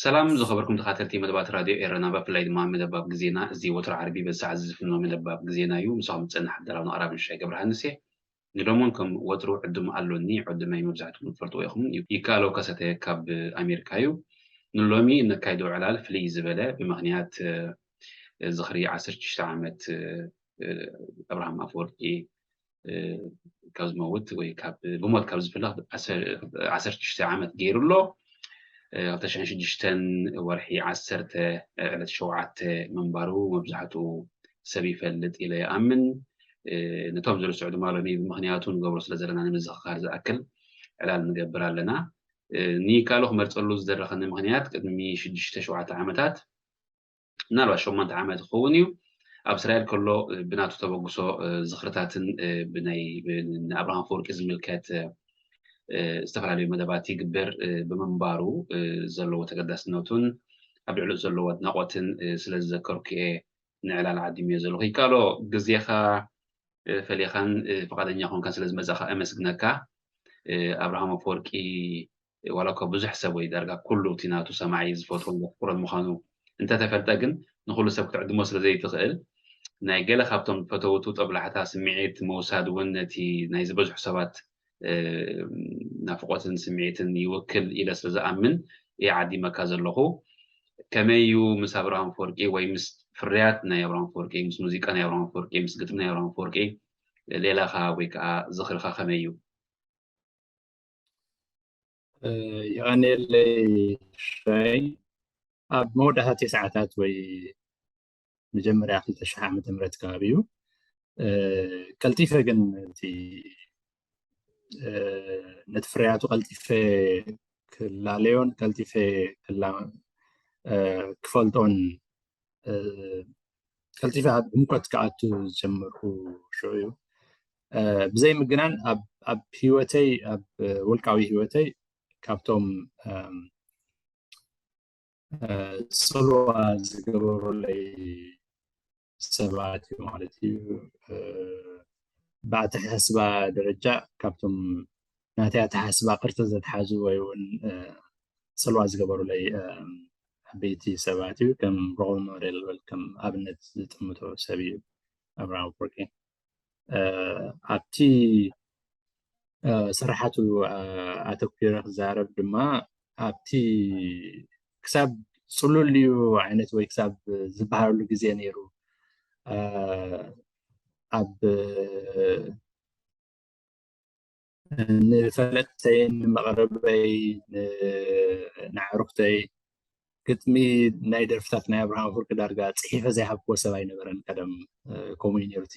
ሰላም ዝኸበርኩም ተኻተልቲ መደባት ራድዮ ኤረና፣ ብፍላይ ድማ መደባብ ግዜና፣ እዚ ወትሮ ዓርቢ በዚ ሰዓት እዚ ዝፍኖ መደባብ ግዜና እዩ። ምሳኹም ዝጸንሕ ኣዳላውን ኣቕራብን ሻይ ገብረሃንስ እየ። ንሎሞን ከም ወትሩ ዕድም ኣሎኒ፣ ዕድመይ መብዛሕትኩም ትፈልጥዎ ኢኹም። ይከኣሎ ከሰተ ካብ ኣሜሪካ እዩ። ንሎሚ እነካይዶ ዕላል ፍልይ ዝበለ ብምኽንያት፣ እ፣ ዝኽሪ ዓሰርተ ሽዱሽተ ዓመት፣ እ፣ እ፣ ኣብርሃም ኣፈወርቂ፣ እ፣ ካብ ዝመውት ወይ ካብ ብሞት ካብ ዝፍለ ዓሰርተ ሽዱሽተ ዓመት ገይሩ ኣሎ። እ፣ ክልተ ሽሕን ሽዱሽተን ወርሒ ዓሰርተ ዕለት ሸውዓተ ምንባሩ መብዛሕትኡ ሰብ ይፈልጥ ኢለ ይኣምን። እ፣ ነቶም ዝርስዑ ድማ ሎሚ ብምኽንያቱ ንገብሮ ስለ ዘለና ንምዝኽኻር ዝኣክል ዕላል ንገብር ኣለና። እ፣ ንይካሎ ክመርጸሉ ዝደረኸኒ ምኽንያት ቅድሚ ሽዱሽተ ሸውዓተ ዓመታት ምናልባት ሸሞንተ ዓመት ክኸውን እዩ። ኣብ እስራኤል ከሎ፣ እ፣ ብናቱ ተበግሶ፣ እ፣ ዝኽርታትን፣ እ፣ ብናይ፣ ብ-፣ ንኣብርሃም ኣፈወርቂ ዝምልከት፣ እ፣ እ፣ ዝተፈላለዩ መደባት ይግበር፣ እ፣ ብምንባሩ፣ እ፣ ዘለዎ ተገዳስነቱን ኣብ ልዕሊኡ ዘለዎ ኣድናቖትን፣ እ፣ ስለ ዝዘከርኩ እየ ንዕላል ዓዲመዮ ዘለኹ። ይከኣሎ ግዜኻ፣ እ፣ ፈሊኻን፣ እ፣ ፍቓደኛ ኮንካን ስለ ዝመጻኻ ኣመስግነካ። እ፣ ኣብርሃም ኣፈወርቂ ዋላ እኳ ብዙሕ ሰብ ወይ ዳርጋ ኩሉ እቲ ናቱ ሰማዒ ዝፈትዎን ዘፍቅሮን ምዃኑ እንተተፈልጠ፣ ግን ንኹሉ ሰብ ክትዕድሞ ስለ ዘይትኽእል፣ ናይ ገለ ካብቶም ፈተውቱ ጦብላሕታ ስምዒት ምውሳድ እውን ነቲ ናይ ዝበዝሑ ሰባት፣ እ፣ ናፍቖትን ስምዒትን ይውክል ኢለ ስለ ዝኣምን እየ ዓዲመካ ዘለኹ። ከመይ እዩ ምስ ኣብርሃም ኣፈወርቂ ወይ ምስ ፍርያት ናይ ኣብርሃም ኣፈወርቂ፣ ምስ ሙዚቃ ናይ ኣብርሃም ኣፈወርቂ፣ ምስ ግጥሚ ናይ ኣብርሃም ኣፈወርቂ ሌላኻ ወይ ከዓ ዝኽርኻ ከመይ እዩ? እ፣ የቐንየለይ ሻይ። ኣብ መወዳእታ ተስዓታት ወይ መጀመርያ ክልተ ሽሕ ዓመተ ምህረት ከባቢ እዩ። እ፣ ቀልጢፈ ግን እቲ፣ እ፣ ነቲ ፍርያቱ ቀልጢፈ ክላለዮን ቀልጢፈ ክላ-፣ እ፣ ክፈልጦን፣ እ፣ ቀልጢፈ ኣብ ዕምቆት ክኣቱ ዝጀመርኩ ሽዑ እዩ። እ፣ ብዘይ ምግናን ኣብ፣ ኣብ ህይወተይ፣ ኣብ ውልቃዊ ህይወተይ ካብቶም፣ እም፣ እ፣ ጽልዋ ዝገበሩለይ ሰባት እዩ ማለት እዩ። እ፣ ብኣተሓሳስባ ደረጃ ካብቶም ናተይ ኣተሓሳስባ ቅርጺ ዘትሓዙ ወይ እውን፣ እ፣ ጽልዋ ዝገበሩለይ፣ እ፣ ዓበይቲ ሰባት እዩ። ከም ሮል ሞዴል፣ ከም ኣብነት ዝጥምቶ ሰብ እዩ ኣብርሃም ኣፈወርቂ። እ፣ ኣብቲ፣ እ፣ ስራሓቱ፣ እ፣ ኣተኲረ ክዛረብ ድማ ኣብቲ ክሳብ ጽሉል ድዩ ዓይነት ወይ ክሳብ ዝበሃለሉ ግዜ ነይሩ፣ እ፣ ኣብ ንፈለጥተይን ንመቕረበይ፣ ን-፣ ንኣዕሩኽተይ ግጥሚ ናይ ደርፍታት ናይ ኣብርሃም ኣፈወርቂ ዳርጋ ጽሒፈ ዘይሃብክዎ ሰብ ኣይነበረን ቀደም። እ፣ ከምኡ እዩ ነይሩ እቲ፣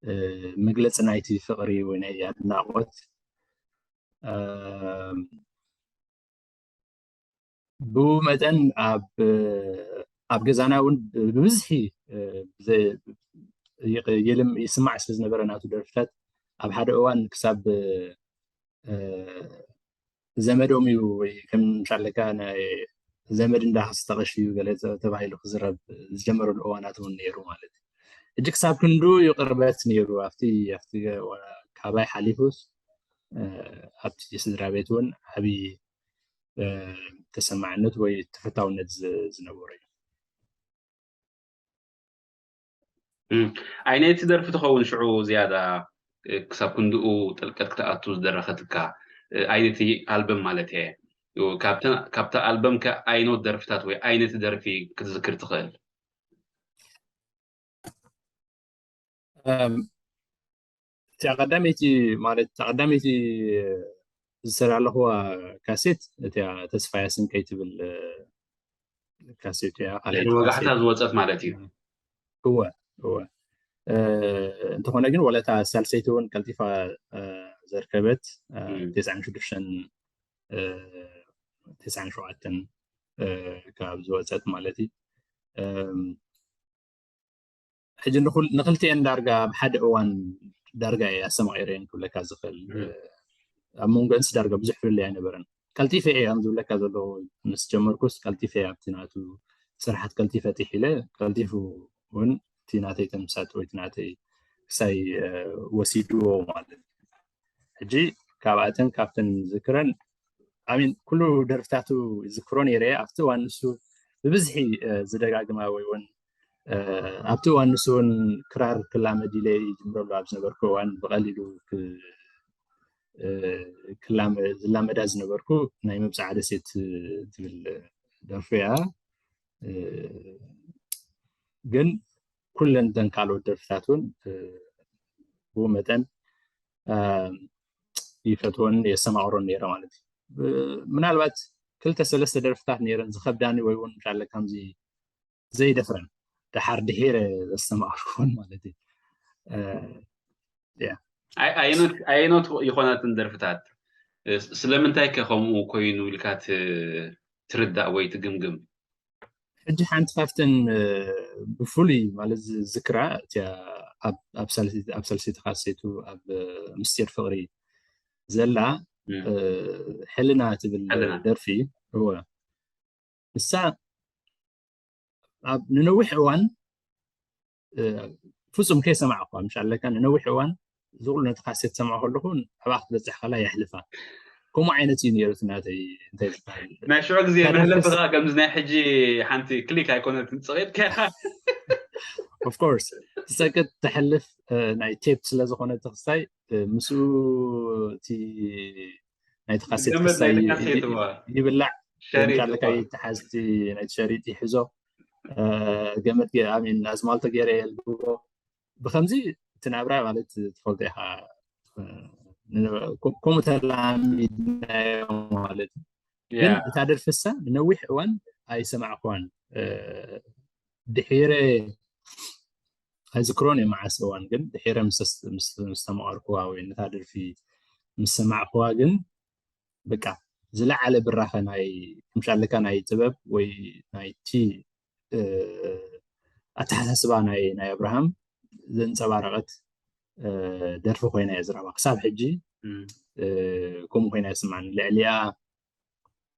እ፣ መግለጺ ናይቲ ፍቕሪ ወይ ናይ ኣድናቖት። እ፣ ብኡ መጠን ኣብ፣ ኣብ ገዛና እውን ብብዝሒ፣ እ፣ ብዘ-፣ ይቕ-፣ ይልም-፣ ይስማዕ ስለ ዝነበረ ናቱ ደርፍታት ኣብ ሓደ እዋን ክሳብ፣ እ፣ ዘመዶም እዩ ወይ ከም ምሻለካ ናይ ዘመድ እንዳኸስ ተቐሽዩ ገለ ተ-፣ ተባሂሉ ክዝረብ ዝጀመረሉ እዋናት እውን ነይሩ ማለት እዩ። ሕጂ ክሳብ ክንዱ እዩ ቅርበት ነይሩ ኣብቲ፣ ኣብቲ ካባይ ሓሊፉስ፣ እ፣ ኣብቲ ስድራ ቤት እውን ዓብዪ፣ እ፣ ተሰማዕነት ወይ ተፈታውነት ዝ-፣ ዝነበሮ እዩ። እም፣ ኣይነይቲ ደርፊ ትኸውን ሽዑ ዝያዳ፣ እ፣ ክሳብ ክንድኡ ጥልቀት ክትኣቱ ዝደረኸትካ፣ እ፣ ኣይነቲ ኣልበም ማለት እየ። ካብተ-፣ ካብታ ኣልበም ከ ኣይኖት ደርፍታት ወይ ኣይነቲ ደርፊ ክትዝክር ትኽእል? እም፣ እቲኣ ቀዳመይቲ ማለት እታ ቀዳመይቲ ዝተላለኽዋ ካሴት እቲኣ ተስፋ ያስንቀይ ትብል፣ እ፣ ካሴት እያ። ካልኣይቲ ድሕሪ ወጋሕታ ካሴት ዝወጸት ማለት እዩ። እወ። እወ። እንተኾነ ግን ወለታ ሳልሰይቲ እውን ቀልጢፋ ዘርከበት ተስዓን ሽዱሽተን ተስዓን ሸውዓተን ካብ ዝወፀት ማለት እዩ። ሕጂ ንክልቲኤን ዳርጋ ኣብ ሓደ እዋን ዳርጋ እየ ኣስተማቂረን ክብለካ ዝኽእል። ኣብ መንጎ እንስ ዳርጋ ብዙሕ ፍልልይ ኣይነበረን። ቀልጢፈ እየ ከም ዝብለካ ዘሎ ምስ ጀመርኩስ ቀልጢፈ እየ ኣብቲ ናቱ ስራሓት ቀልጢፈ ጥሒለ ቀልጢፉ እውን እቲ ናተይ ተምሳጥ ወይ እቲ ናተይ ክሳይ ወሲድዎ ማለት እዩ። ሕጂ ካብኣተን ካብተን ዝክረን ኣሚን ኩሉ ደርፍታቱ ዝክሮ ነይረ። ኣብቲ እዋን ንሱ ብብዝሒ ዝደጋግማ ወይ እውን ኣብቲ እዋን ንሱ እውን ክራር ክላመድ ኢለ ይጅምረሉ ኣብ ዝነበርኩ እዋን ብቐሊሉ ዝላመዳ ዝነበርኩ ናይ መብፅዓ ደሴት ትብል ደርፊ እያ። ግን ኩለን ተን ካልኦት ደርፍታት እውን ብኡ መጠን ይፈትወን የስተማቕሮን ነይረ ማለት እዩ። ምናልባት ክልተ ሰለስተ ደርፍታት ነይረን ዝኸብዳኒ ወይ እውን ምሻለ ከምዚ ዘይደፍረን ደሓር ድሒረ ዘስተማቕርኩን ማለት እዩ። ኣየኖት ይኾናትን ደርፍታት ስለምንታይ ከ ከምኡ ኮይኑ ኢልካ ትርዳእ ወይ ትግምግም? ሕጂ ሓንቲ ካብተን ብፍሉይ ማለት ዝክራ እቲያ ኣብ ሳልሰይቲ ካሴቱ ኣብ ምስጢር ፍቅሪ ዘላ ሕልና ትብል ደርፊ እወ ንሳ ኣብ ንነዊሕ እዋን ፍፁም ከይሰማዕኳ ምሽ ኣለካ ንነዊሕ እዋን ዝኩሉ ነቲ ካሴት ሰምዖ ከለኹ ኣብኣ ክትበፅሕ ከላ የሕልፋ። ከምኡ ዓይነት እዩ ነይሩ እቲ ናተይ እንታይ ዝበሃል ናይ ሽዑ ግዜ መሕለፊ ከዓ ከምዚ ናይ ሕጂ ሓንቲ ክሊክ ኣይኮነትን ፀቂጥካ ኦፍኮርስ ትፀቅጥ ተሕልፍ ናይ ቴፕ ስለዝኮነ ተክስታይ ምስኡ እቲ ናይቲ ካሴት ክስታይ ይብላዕ ሻሪጥካ ይተሓዝቲ ናይቲ ሸሪጥ ይሕዞ ገመድ ኣዝማልቶ ገይረ የልብቦ ብከምዚ እቲ ናብራ ማለት ትፈልጦ ኢካ ከምኡ ተላሚድናዮ ማለት ግን እታ ደርፍሳ ንነዊሕ እዋን ኣይሰማዕኳን ድሒረ ኣይዝክሮን እየ መዓስ እዋን ግን ድሒረ ምስ ተመቐርኩዋ ወይ ነታ ደርፊ ምስ ሰማዕኩዋ ግን በቃ ዝለዓለ ብራኸ ናይ ምሻለካ ናይ ጥበብ ወይ ናይቲ ኣተሓሳስባ ናይ ናይ ኣብርሃም ዘንፀባረቐት ደርፊ ኮይና እየ ዝረባ ክሳብ ሕጂ ከምኡ ኮይና ይስማዕኒ ልዕሊያ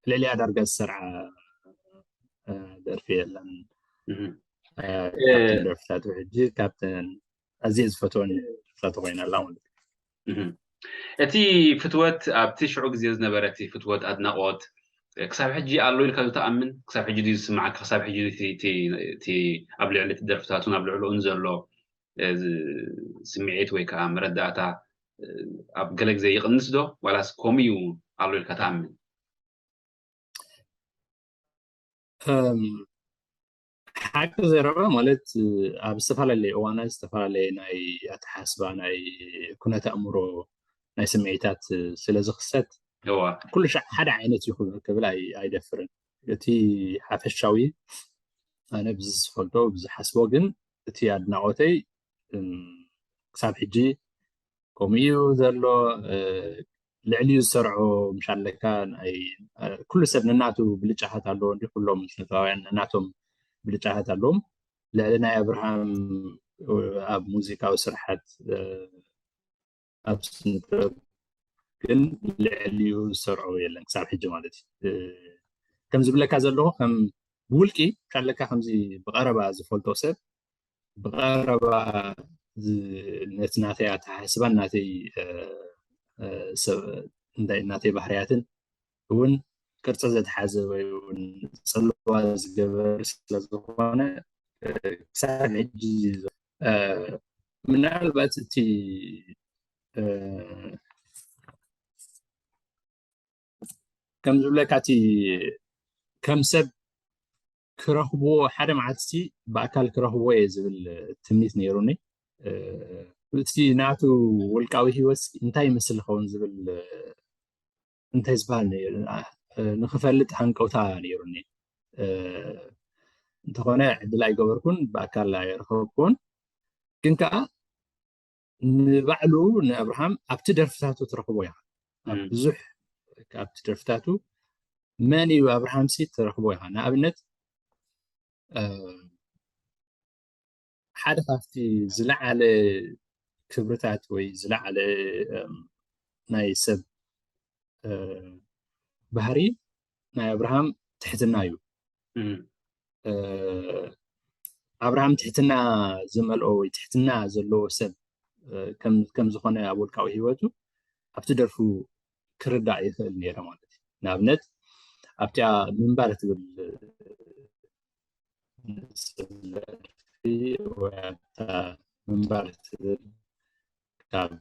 ልዕሊያ ዳርጋ ዝሰርዓ ደርፊ የለን ደርፍታት ሕጂ ካብተን ኣዝየ ዝፈትወን ደርፍታት ኮይና ኣላ ማለት እቲ ፍትወት ኣብቲ ሽዑ ግዜ ዝነበረ እቲ ፍትወት ኣድናቆት ክሳብ ሕጂ ኣሎ ኢልካ ዶ ትኣምን ክሳብ ሕጂ ድዩ ዝስማዓካ ክሳብ ሕጂ እቲ ኣብ ልዕሊ እቲ ደርፍታቱን ኣብ ልዕሊኡን ዘሎ ስምዒት ወይ ከዓ መረዳእታ ኣብ ገለ ግዜ ይቕንስ ዶ ዋላስ ከምኡ እዩ ኣሎ ኢልካ ትኣምን ሓቂ ዘረባ ማለት ኣብ ዝተፈላለየ እዋናት ዝተፈላለየ ናይ ኣተሓስባ ናይ ኩነት ኣእምሮ ናይ ስምዒታት ስለ ዝኽሰት ኩሉ ሻዕ ሓደ ዓይነት እዩ ክብል ኣይደፍርን እቲ ሓፈሻዊ ኣነ ብዚ ዝፈልጦ ብዝሓስቦ ግን እቲ ኣድናቆተይ ክሳብ ሕጂ ከምኡ እዩ ዘሎ ልዕሊኡ ዝሰርዖ ምሻለካ ኩሉ ሰብ ነናቱ ብልጫታት ኣለዎ እንዲ ኩሎም ስነጥባውያን ነናቶም ብልጫታት ኣለዎም ልዕሊ ናይ ኣብርሃም ኣብ ሙዚቃዊ ስርሓት ኣብ ስንጥበብ ግን ልዕሊኡ ዝሰርዖ የለን ክሳብ ሕጂ ማለት እዩ ከም ዝብለካ ዘለኹ ከም ብውልቂ ካለካ ከምዚ ብቀረባ ዝፈልጦ ሰብ ብቀረባ ነቲ ናተይ ኣተሓስባን ናተይ ናተይ ባህርያትን እውን ቅርፂ ዘተሓዘ ወይ እውን ፅልዋ ዝገበር ስለዝኮነ ክሳብ ሕጂ ምናልባት እቲ ከም ዝብለካ እቲ ከም ሰብ ክረኽብዎ ሓደ መዓልቲ ብኣካል ክረኽብዎ እየ ዝብል ትምኒት ነይሩኒ እቲ ናቱ ውልቃዊ ህይወት እንታይ ይመስል ዝኸውን ዝብል እንታይ ዝበሃል ንክፈልጥ ሃንቀውታ ነይሩኒ እንተኾነ ዕድል ኣይገበርኩን ብኣካል ኣይረኸብኩን ግን ከዓ ንባዕሉ ንኣብርሃም ኣብቲ ደርፍታቱ ትረኽቦ ኢኻ። ኣብ ብዙሕ ኣብቲ ደርፍታቱ መን እዩ ኣብርሃምሲ ትረኽቦ ኢኻ። ንኣብነት ሓደ ካብቲ ዝለዓለ ክብርታት ወይ ዝለዓለ ናይ ሰብ ባህሪ ናይ ኣብርሃም ትሕትና እዩ። ኣብርሃም ትሕትና ዝመልኦ ወይ ትሕትና ዘለዎ ሰብ ከም ዝኾነ ኣብ ውልቃዊ ህይወቱ ኣብቲ ደርፉ ክርዳእ ይኽእል ነይረ ማለት እዩ። ንኣብነት ኣብቲኣ ምንባር ትብል ደርፊ ወይ ኣብታ ምንባር ትብል ካብ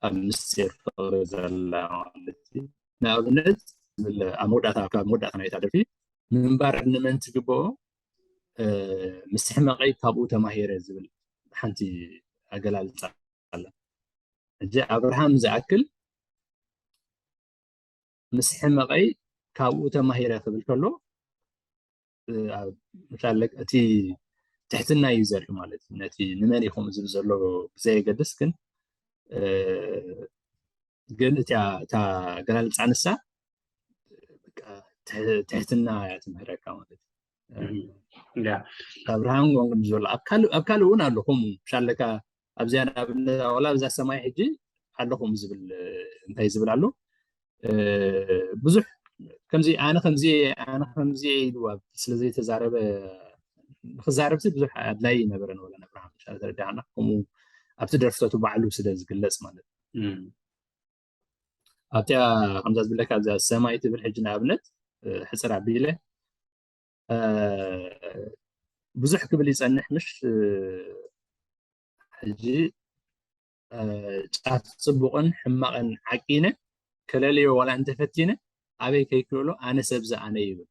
ኣብ ምስጢር ፍቕሪ ዘላ ማለት እዩ። ንኣብነት ኣብ መወዳእታ ካብ መወዳእታ ናይታ ደርፊ ምንባር ንመን ትግብኦ ምስ ሕመቐይ ካብኡ ተማሂረ ዝብል ሓንቲ ኣገላልፃ ኣላ። ሕጂ ኣብርሃም ዝኣክል ምስ ሕመቐይ ካብኡ ተማሂረ ክብል ከሎ እቲ ትሕትና እዩ ዘርኢ ማለት እዩ። ነቲ ንመን ኢኹም ዝብል ዘሎ ብዘየገድስ ግን ግን እታ ኣገላልፃ ንሳ ትሕትና እያ ትምህረካ ማለት እዩ። ኣብርሃም ጎንጎም ዝበሎ ኣብ ካልእ እውን ኣሎ ከምኡ ሻለካ ኣብዚኣ ንኣብነት ዋላ ኣብዛ ሰማይ ሕጂ ኣለኹም ዝብል እንታይ ዝብል ኣሎ ብዙሕ ከምዚ ኣነ ከምዚ ኣነ ከምዚ ኢሉ ስለ ዘይተዛረበ ንክዛረብሲ ብዙሕ ኣድላይ ነበረን ወላ ኣብርሃም ተረዳና ከምኡ ኣብቲ ደርፍታቱ ባዕሉ ስለ ዝግለፅ ማለት ኣብቲኣ ከምዛ ዝብለካ ኣብዛ ሰማይ ትብል ሕጂ ንኣብነት ሕፅር ኣቢለ ብዙሕ ክብል ይፀንሕ ምሽ ሕጂ ጫፍ ፅቡቕን ሕማቕን ዓቂነ ከለልዮ ዋላ እንተፈቲነ ኣበይ ከይክእሎ ኣነ ሰብዚ ኣነ ይብል።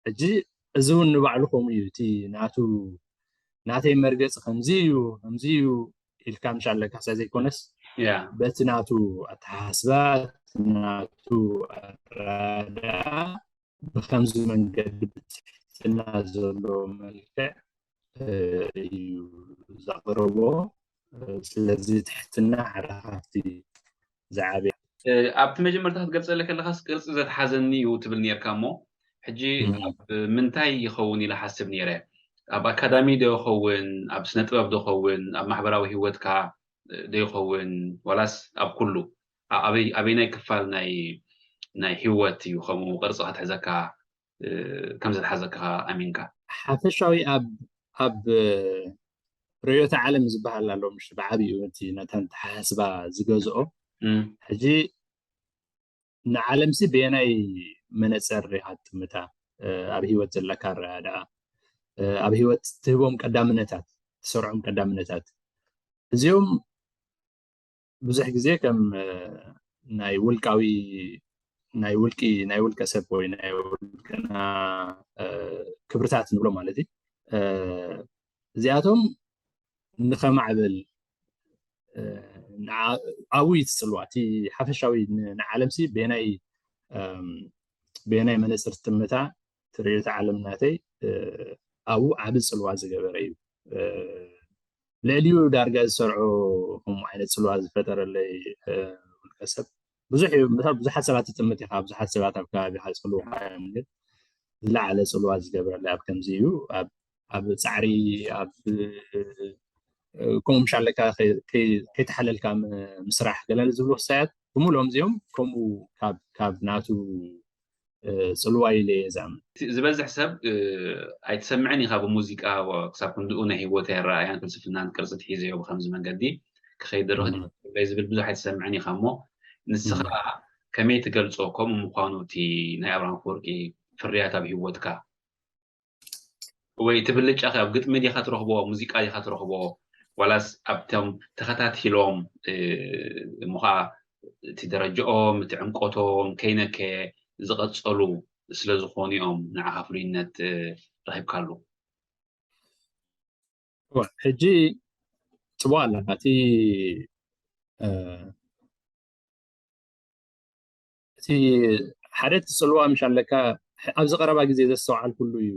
ሕጂ እዚ እውን ንባዕሉ ከምኡ እዩ እቲ ናቱ ናተይ መርገፂ ከምዚ እዩ ከምዚ እዩ ኢልካ ምሽ ኣለካ ሳ ዘይኮነስ በቲ ናቱ ኣተሓስባ ናቱ ኣራዳ ብከምዚ መንገዲ ብትሕትና ዘለዎ መልክዕ እዩ ዘቕርቦ። ስለዚ ትሕትና ሓደ ካብቲ ዝዓበየ ኣብቲ መጀመርታ ክትገልፀለ ከለካስ ቅርፂ ዘትሓዘኒ እዩ ትብል ነርካ እሞ ሕጂ ኣብ ምንታይ ይኸውን ኢለ ሓስብ ነይረ ኣብ ኣካዳሚ ዶ ይኸውን ኣብ ስነ ጥበብ ዶ ይኸውን ኣብ ማሕበራዊ ህይወትካ ዶ ይኸውን ዋላስ ኣብ ኩሉ ኣበይ ኣበይናይ ክፋል ናይ ናይ ህይወት እዩ ከምኡ ቅርፂ ክትሕዘካ ከም ዘትሓዘካ ኣሚንካ ሓፈሻዊ ኣብ ኣብ ርእዮተ ዓለም ዝበሃል ኣሎ ምሽ ብዓብዩ እቲ ነተን ተሓስባ ዝገዝኦ ሕጂ ንዓለምሲ ብየናይ መነፀር ኢኻ ትጥምታ ኣብ ህይወት ዘለካ ኣረዳድኣ ኣብ ህይወት ትህቦም ቀዳምነታት ትሰርዖም ቀዳምነታት እዚኦም ብዙሕ ግዜ ከም ናይ ውልቃዊ ናይ ውልቂ ናይ ውልቀ ሰብ ወይ ናይ ውልቅና ክብርታት ንብሎ ማለት እዩ እዚኣቶም ንኸማዕብል ኣብኡ እዩ ትፅልዋ እቲ ሓፈሻዊ ንዓለምሲ ብናይ ብናይ መነፅር ትምታ ትርእዮቲ ዓለም ናተይ ኣብኡ ዓቢ ፅልዋ ዝገበረ እዩ ልዕሊኡ ዳርጋ ዝሰርዖ ከምኡ ዓይነት ፅልዋ ዝፈጠረለይ ውልቀ ሰብ ብዙሕ እዩ ብዙሓት ሰባት ትጥምት ኢኻ ብዙሓት ሰባት ኣብ ከባቢ ሓፅሉ እዮም ግን ዝለዓለ ፅልዋ ዝገብረለይ ኣብ ከምዚ እዩ ኣብ ፃዕሪ ኣብ ከምኡ ምሻለካ ከይተሓለልካ ምስራሕ ገለ ዝብሉ ክሳያት ብምሎም እዚኦም ከምኡ ካብ ናቱ ፅልዋ ኢለ እየ ዝኣምን። ዝበዝሕ ሰብ ኣይትሰምዕን ኢኻ ብሙዚቃ ክሳብ ክንድኡ ናይ ህይወት ኣረኣእያን ፍልስፍናን ቅርፂ ትሒዘዮ ብከምዚ መንገዲ ክኸይድ ርኽብ ዝብል ብዙሕ ኣይትሰምዕን ኢኻ እሞ ንስኻ ከመይ ትገልፆ ከምኡ ምዃኑ እቲ ናይ ኣብርሃም ኣፈወርቂ ፍርያት ኣብ ህይወትካ ወይ እቲ ብልጫ ኣብ ግጥሚ ዲኻ ትረኽቦ ሙዚቃ ዲኻ ትረኽቦ ዋላስ ኣብቶም ተኸታቲሎም እሞ ከዓ እቲ ደረጃኦም እቲ ዕምቆቶም ከይነከ ዝቐፀሉ ስለ ዝኾኑ እዮም ንዓኻ ፍሉይነት ረኺብካሉ ሕጂ ፅቡቅ ኣለካ እቲ እቲ ሓደ እቲ ፅልዋ ምሽ ኣለካ ኣብዚ ቀረባ ግዜ ዘስተውዓልኩሉ እዩ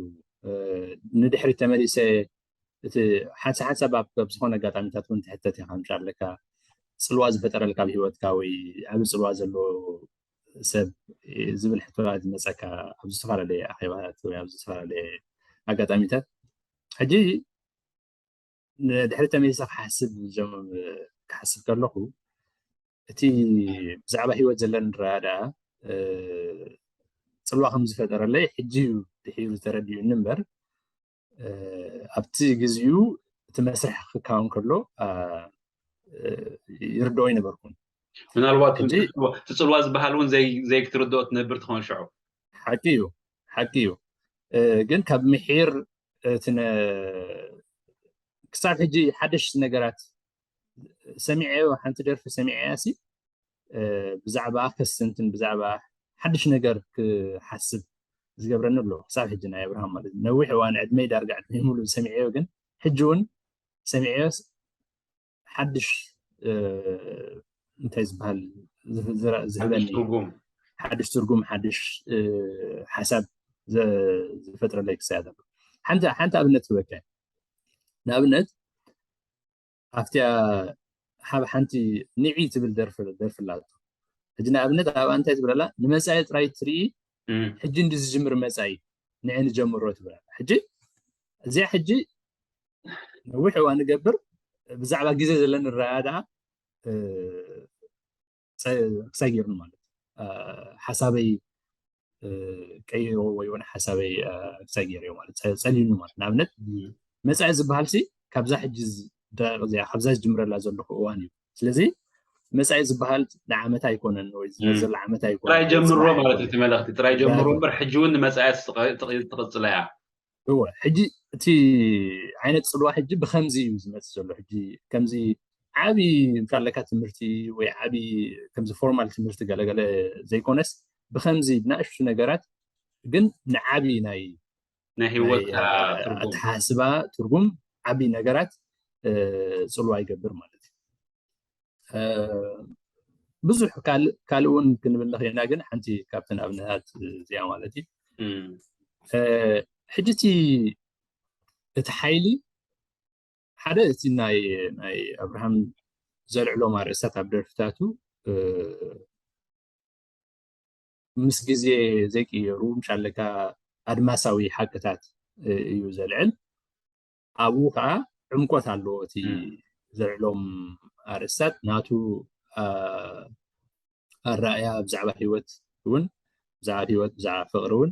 ንድሕሪ ተመሊሰ እቲ ሓንሳ ሓንሳብ ኣብ ኣብ ዝኾነ ኣጋጣሚታት እውን ትሕተት ኢኻ ምሻ ኣለካ። ጽልዋ ዝፈጠረልካ ኣብ ህይወትካ ወይ ኣብ ጽልዋ ዘሎ ሰብ ዝብል ሕቶታት ዝመፀካ ኣብ ዝተፈላለየ ኣኼባታት ወይ ኣብ ዝተፈላለየ ኣጋጣሚታት። ሕጂ ንድሕሪ ተመሊሰ ክሓስብ ጀም- ክሓስብ ከለኹ እቲ ብዛዕባ ህይወት ዘለኒ ረዳኣ ጽልዋ ከም ዝፈጠረለይ ሕጂ እዩ ድሒሩ ተረዲኡኒ እምበር ኣብቲ ግዜኡ እቲ መስርሕ ክካውን ከሎ ይርድኦ ይነበርኩን። ምናልባት እቲ ፅልዋ ዝበሃል እውን ዘይክትርድኦ ትነብር ትኸውን ሽዑ። ሓቂ እዩ፣ ሓቂ እዩ። ግን ካብ ምሒር ክሳብ ሕጂ ሓደሽቲ ነገራት ሰሚዐዮ፣ ሓንቲ ደርፊ ሰሚዐያ ሲ ብዛዕባ ከስተንትን ብዛዕባ ሓድሽ ነገር ክሓስብ ዝገብረኒ ኣሎ። ክሳብ ሕጂ ናይ ኣብርሃም ማለት ነዊሕ እዋን ዕድመይ ዳርጋ ዕድመይ ሙሉ ዝሰሚዐዮ፣ ግን ሕጂ እውን ሰሚዐዮስ ሓድሽ እንታይ ዝበሃል ዝህበኒ ሓድሽ ትርጉም፣ ሓድሽ ሓሳብ ዝፈጥረለይ ክሳያ ዘሎ። ሓንቲ ሓንቲ ኣብነት ክበካ። ንኣብነት ኣብቲያ ሓብ ሓንቲ ንዒ ትብል ደርፊ ደርፊ ኣላቶ። ሕጂ ንኣብነት ኣብኣ እንታይ ትብለላ? ንመጻኢ ጥራይ ትርኢ፣ ሕጂ እንዲ ዝጅምር መጻኢ ንዒ ንጀምሮ ትብለላ። ሕጂ እዚኣ ሕጂ ነዊሕ እዋን ንገብር ብዛዕባ ግዜ ዘለኒ ረኣያ ደኣ ክሳይ ገይሩኒ ማለት ሓሳበይ ቀይሮ ወይ ውን ሓሳበይ ክሳይ ገይርዮ ማለት ጸሊሉ ማለት። ንኣብነት መጻኢ ዝበሃል ሲ ካብዛ ሕጂ ደቂቕ እዚኣ ካብዛ ዝጅምረላ ዘለኹ እዋን እዩ። ስለዚ መጻኢ ዝበሃል ንዓመት ኣይኮነን ወይ ዝመጽእ ዘሎ ዓመት ኣይኮነን። ጥራይ ጀምሮ ማለት እዩ እቲ መልእኽቲ። ጥራይ ጀምሮ እምበር ሕጂ እውን ንመጻኢ ትቕጽላ እያ። እወ፣ ሕጂ እቲ ዓይነት ጽልዋ ሕጂ ብኸምዚ እዩ ዝመጽእ ዘሎ። ሕጂ ከምዚ ዓቢ እንታለካ ትምህርቲ ወይ ዓቢ ከምዚ ፎርማል ትምህርቲ ገለገለ ዘይኮነስ ብኸምዚ ብናእሽቱ ነገራት ግን ንዓቢ ናይ ናይ ህይወት ኣተሓስባ ትርጉም ዓቢ ነገራት ጽልዋ ይገብር ማለት እዩ። ብዙሕ ካልእ እውን ክንብል ንኽእልና፣ ግን ሓንቲ ካብተን ኣብነታት እዚኣ ማለት እዩ። ሕጂ እቲ እቲ ሓይሊ ሓደ እቲ ናይ ናይ ኣብርሃም ዘልዕሎም ኣርእስታት ኣብ ደርፍታቱ ምስ ግዜ ዘይቅየሩ ምሻለካ ኣድማሳዊ ሓቅታት እዩ ዘልዕል። ኣብኡ ከዓ ዕምቆት ኣለዎ እቲ ዘልዕሎም ኣርእስታት ናቱ ኣረኣእያ ብዛዕባ ህይወት እውን ብዛዕባ ህይወት ብዛዕባ ፍቅሪ እውን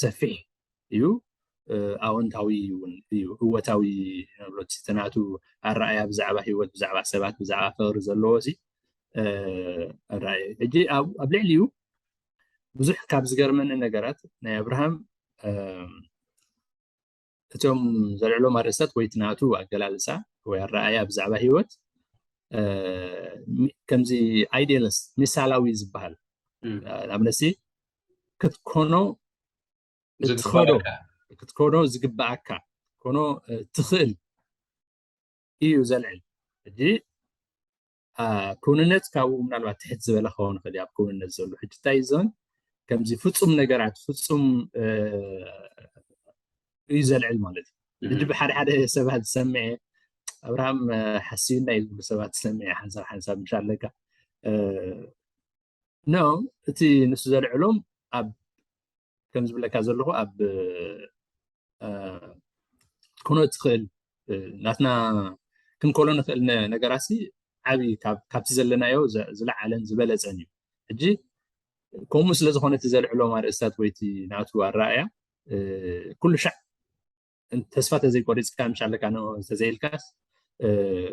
ሰፊሕ እዩ። ኣወንታዊ እውን እዩ፣ እወታዊ ንብሎ እቲ ናቱ ኣረኣእያ ብዛዕባ ህይወት ብዛዕባ ሰባት ብዛዕባ ፍቅሪ ዘለዎ ሲ ኣረኣእያ ሕጂ ኣብ ልዕሊኡ ብዙሕ ካብ ዝገርመኒ ነገራት ናይ ኣብርሃም እቶም ዘልዕሎም ኣርእስታት ወይ እቲ ናቱ ኣገላልፃ ወይ ኣረኣእያ ብዛዕባ ህይወት ከምዚ ኣይዲያልስ ምሳላዊ ዝበሃል ኣብነሲ ክትኮኖ ክትኮኖ ዝግበኣካ ክትኮኖ ትኽእል እዩ ዘልዕል። ሕጂ ክውንነት ካብኡ ምናልባት ትሕት ዝበለ ክኸውን ይኽእል እዩ ኣብ ክውንነት ዘሎ። ሕጂ እንታይ እዩ ዞን ከምዚ ፍጹም ነገራት ፍጹም እዩ ዘልዕል ማለት እዩ። ሕጂ ብሓደ ሓደ ሰባት ዝሰምዐ ኣብርሃም ሓስዩና እዩ ዝብሉ ሰባት ዝሰምዐ ሓንሳብ ሓንሳብ ምሻ ኣለካ ኖ እቲ ንሱ ዘልዕሎም ኣብ ከም ዝብለካ ዘለኹ ኣብ ክትኮኖ ትኽእል ናትና ክንኮሎ ንኽእል ነገራት ሲ ዓብዪ ካብቲ ዘለናዮ ዝለዓለን ዝበለፀን እዩ። ሕጂ ከምኡ ስለ ዝኾነ እቲ ዘልዕሎም ኣርእስታት ወይ እቲ ናቱ ኣረኣእያ ኩሉ ሻዕ ተስፋ ተዘይቆሪፅካ ምሽ ኣለካ ተዘይልካስ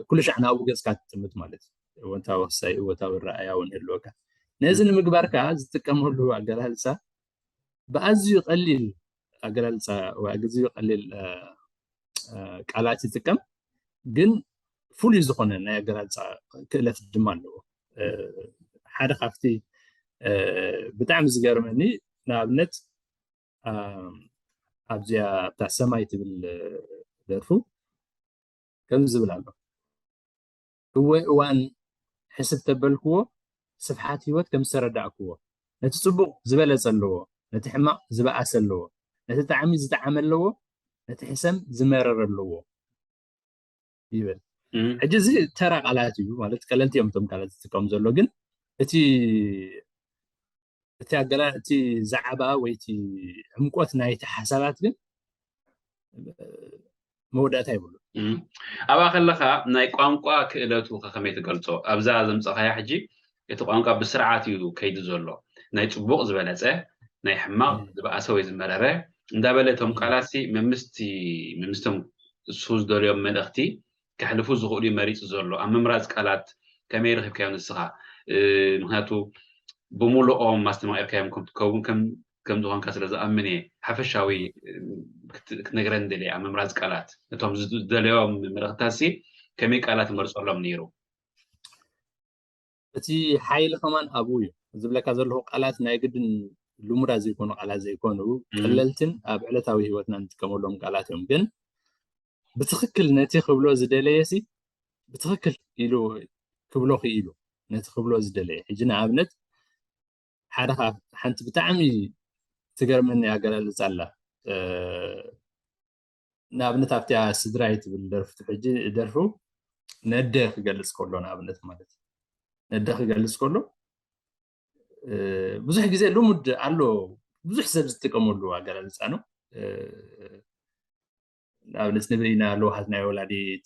ኩሉ ሻዕ ናብኡ ገፅካ ትጥምት ማለት እዩ። እወንታዊ ክሳይ እወታዊ ረኣያ እውን ህልወካ ነዚ ንምግባር ከዓ ዝጥቀመሉ ኣገላልፃ ብኣዝዩ ቀሊል ኣገላልፃ ኣዝዩ ቀሊል ቃላት ይጥቀም፣ ግን ፍሉይ ዝኾነ ናይ ኣገላልፃ ክእለት ድማ ኣለዎ። ሓደ ካብቲ ብጣዕሚ ዝገርመኒ ንኣብነት ኣብዚኣ ኣብታ ሰማይ ትብል ደርፉ ከም ዝብል ኣሎ። እወ እዋን ሕስብ ተበልክዎ ስፍሓት ህይወት ከም ዝተረዳእክዎ ነቲ ጽቡቕ ዝበለጸ ኣለዎ፣ ነቲ ሕማቕ ዝበኣሰ ኣለዎ፣ ነቲ ጣዕሚ ዝጠዓመ ኣለዎ፣ ነቲ ሕሰም ዝመረረ ኣለዎ ይብል። ሕጂ እዚ ተራ ቃላት እዩ፣ ማለት ቀለልቲ እዮም እቶም ቃላት ዝጥቀሙ ዘሎ፣ ግን እቲ እቲ ኣገላ እቲ ዛዕባ ወይ እቲ ዕምቆት ናይቲ ሓሳባት ግን መወዳእታ ይብሉ። ኣብኣ ከለካ ናይ ቋንቋ ክእለቱ ከከመይ ትገልፆ? ኣብዛ ዘምፀኻያ ሕጂ እቲ ቋንቋ ብስርዓት እዩ ከይዱ ዘሎ። ናይ ፅቡቕ ዝበለፀ፣ ናይ ሕማቕ ዝበኣሰ ወይ ዝመረረ እንዳበለ እቶም ቃላትሲ መምስቲ መምስቶም እሱ ዝደልዮም መልእኽቲ ከሕልፉ ዝኽእሉ እዩ መሪፁ ዘሎ። ኣብ ምምራፅ ቃላት ከመይ ረኺብካዮ ንስኻ? ምክንያቱ ብምሉኦም ኣስተማቂርካዮም ከም ትከውን ከም ከም ዝኾንካ ስለ ዝኣምን እየ። ሓፈሻዊ ክትነግረን ደልየ ኣብ ምምራፅ ቃላት እቶም ዝደለዮም መልእኽትታትሲ ከመይ ቃላት ይመርፀሎም ነይሩ? እቲ ሓይሊ ከማን ኣብኡ እዩ። ዝብለካ ዘለኹ ቃላት ናይ ግድን ልሙዳት ዘይኮኑ ቃላት ዘይኮኑ፣ ቀለልትን ኣብ ዕለታዊ ህይወትና እንጥቀመሎም ቃላት እዮም። ግን ብትኽክል ነቲ ክብሎ ዝደለየሲ ብትኽክል ኢሉ ክብሎ ክኢሉ፣ ነቲ ክብሎ ዝደለየ። ሕጂ ንኣብነት ሓደ ሓንቲ ብጣዕሚ ትገርመኒ ኣገላልፃ ኣላ። ንኣብነት ኣብቲያ ስድራይ ትብል ደርፍቱ ሕጂ ደርፉ ነደ ክገልፅ ከሎ፣ ንኣብነት ማለት ነደ ክገልፅ ከሎ ብዙሕ ግዜ ልሙድ ኣሎ፣ ብዙሕ ሰብ ዝጥቀመሉ ኣገላልፃ ነው። ንኣብነት ንብል ኢና ለውሃት ናይ ወላዲት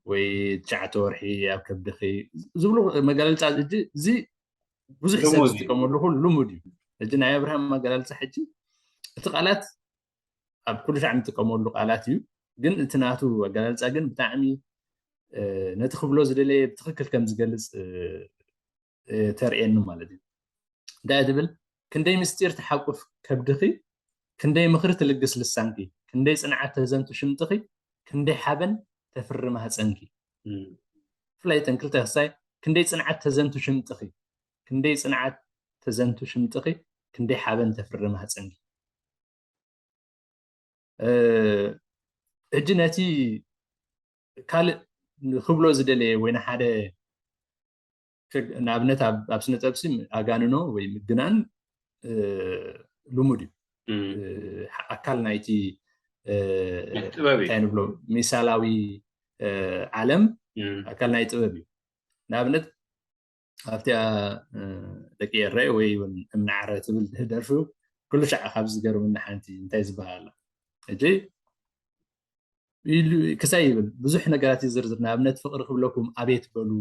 ወይ ትሽዓተ ወርሒ ኣብ ከብድኺ ዝብሉ መገለልፃ እዚ ብዙሕ ሰብ ዝጥቀመሉ ኩሉ ልሙድ እዩ። ሕጂ ናይ ኣብርሃም ኣገላልፃ ሕጂ እቲ ቃላት ኣብ ኩሉ ሻዕ እንጥቀመሉ ቃላት እዩ፣ ግን እቲ ናቱ ኣገላልፃ ግን ብጣዕሚ ነቲ ክብሎ ዝደለየ ብትኽክል ከም ዝገልፅ ተርእየኒ ማለት እዩ። እንታይ ትብል? ክንደይ ምስጢር ትሓቁፍ ከብድኺ፣ ክንደይ ምኽሪ ትልግስ ልሳንኪ፣ ክንደይ ጽንዓት ተዘንቱ ሽምጥኺ፣ ክንደይ ሓበን ተፍሪ ማህፀንኪ። ብፍላይ እተን ክልተ ክሳይ ክንደይ ጽንዓት ተዘንቱ ሽምጥኺ፣ ክንደይ ጽንዓት ተዘንቱ ሽምጥኺ፣ ክንደይ ሓበን ተፍሪ ማህፀንኪ። ሕጂ ነቲ ካልእ ክብሎ ዝደለየ ወይ ንሓደ ንኣብነት ኣብ ስነ ጥበብሲ ኣጋንኖ ወይ ምግናን ልሙድ እዩ። ኣካል ናይቲ እንታይ ንብሎ ሚሳላዊ ዓለም ኣካል ናይ ጥበብ እዩ። ንኣብነት ኣብቲኣ ደቂ ኤረ ወይ እውን እምናዕረ ትብል ደርፊ ኩሉ ሻዕ ካብ ዝገርምኒ ሓንቲ እንታይ ዝበሃል ሕጂ ክሳይ ይብል ብዙሕ ነገራት ይዝርዝር። ንኣብነት ፍቕሪ ክብለኩም ኣቤት በሉ፣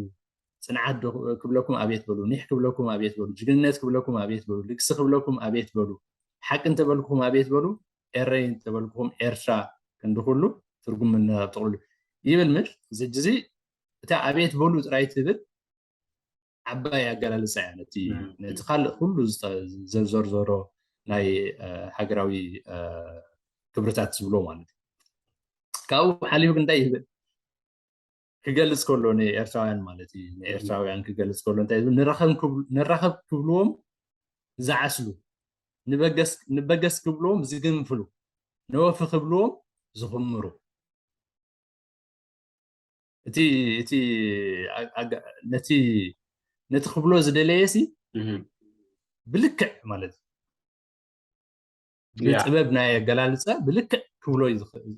ፅንዓት ክብለኩም ኣቤት በሉ፣ ኒሕ ክብለኩም ኣቤት በሉ፣ ጅግንነት ክብለኩም ኣቤት በሉ፣ ልግሲ ክብለኩም ኣቤት በሉ፣ ሓቂ እንተበልኩም ኣቤት በሉ፣ ኤረይ እንተበልኩም ኤርትራ ክንዲ ኩሉ ትርጉም ምንራብ ጥቕሉ ይብል። ምል እዚ ሕጂ እዚ እታ ኣቤት በሉ ጥራይ ትብል ዓባይ ኣገላልፃ እያ ነቲ ነቲ ካልእ ኩሉ ዘዘርዘሮ ናይ ሃገራዊ ክብርታት ዝብሎ ማለት እዩ። ካብኡ ሓሊፉ እንታይ ይብል ክገልፅ ከሎ ንኤርትራውያን ማለት እዩ። ንኤርትራውያን ክገልፅ ከሎ እንታይ ይብል ንራኸብ ክብልዎም ዝዓስሉ፣ ንበገስ ክብልዎም ዝግንፍሉ፣ ነወፊ ክብልዎም ዝኽምሩ። እቲ እቲ ነቲ ነቲ ክብሎ ዝደለየ ሲ ብልክዕ ማለት እዩ። ብጥበብ ናይ ኣገላልፃ ብልክዕ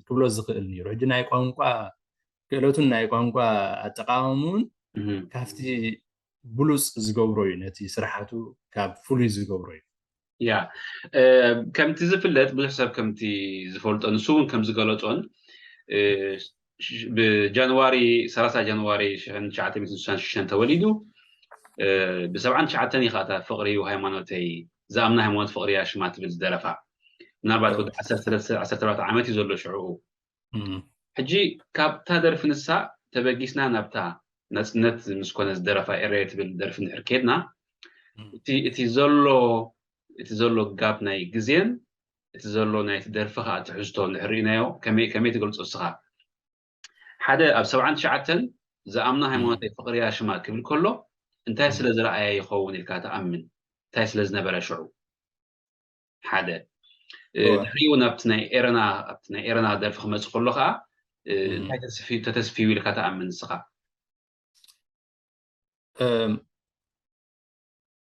ክብሎ ዝኽእል ነይሩ። ሕጂ ናይ ቋንቋ ክእለቱን ናይ ቋንቋ ኣጠቃቀሙን ካብቲ ብሉፅ ዝገብሮ እዩ። ነቲ ስራሓቱ ካብ ፍሉይ ዝገብሮ እዩ። ያ ከምቲ ዝፍለጥ ብዙሕ ሰብ ከምቲ ዝፈልጦ ንሱ እውን ከም ዝገለፆን ብጃንዋሪ ሰላሳ ጃንዋሪ ሽሕን ትሽዓተ ሚእትን ስሳን ሽዱሽተን ተወሊዱ ብሰብዓን ትሽዓተን እዩ ከዓ ፍቅሪ ሃይማኖተይ ዝኣምና ሃይማኖት ፍቅሪ ያሽማ ትብል ዝደረፋ ምናልባት ወዲ ዓሰርተ ኣርባዕተ ዓመት እዩ ዘሎ ሽዕኡ ሕጂ ካብታ ደርፊ ንሳ ተበጊስና ናብታ ናፅነት ምስ ኮነ ዝደረፋ ኤረየ ትብል ደርፊ እንድሕር ከድና እቲ ዘሎ እቲ ዘሎ ጋብ ናይ ግዜን እቲ ዘሎ ናይቲ ደርፊ ከዓ ትሕዝቶ እንድሕር ርኢናዮ ከመይ ትገልፆ እስኻ ሓደ ኣብ ሰብዓን ትሽዓተን ዝኣምና ሃይማኖት ፍቅርያ ሽማ ክብል ከሎ እንታይ ስለ ዝረኣያ ይኸውን ኢልካ ትኣምን እንታይ ስለ ዝነበረ ሽዑ ሓደ ድሕሪኡ ናብቲ ናይ ኤረና ኣብቲ ናይ ኤረና ደርፊ ክመፅእ ከሎ ከዓ እንታይ ተተስፍዩ ኢልካ ትኣምን ንስኻ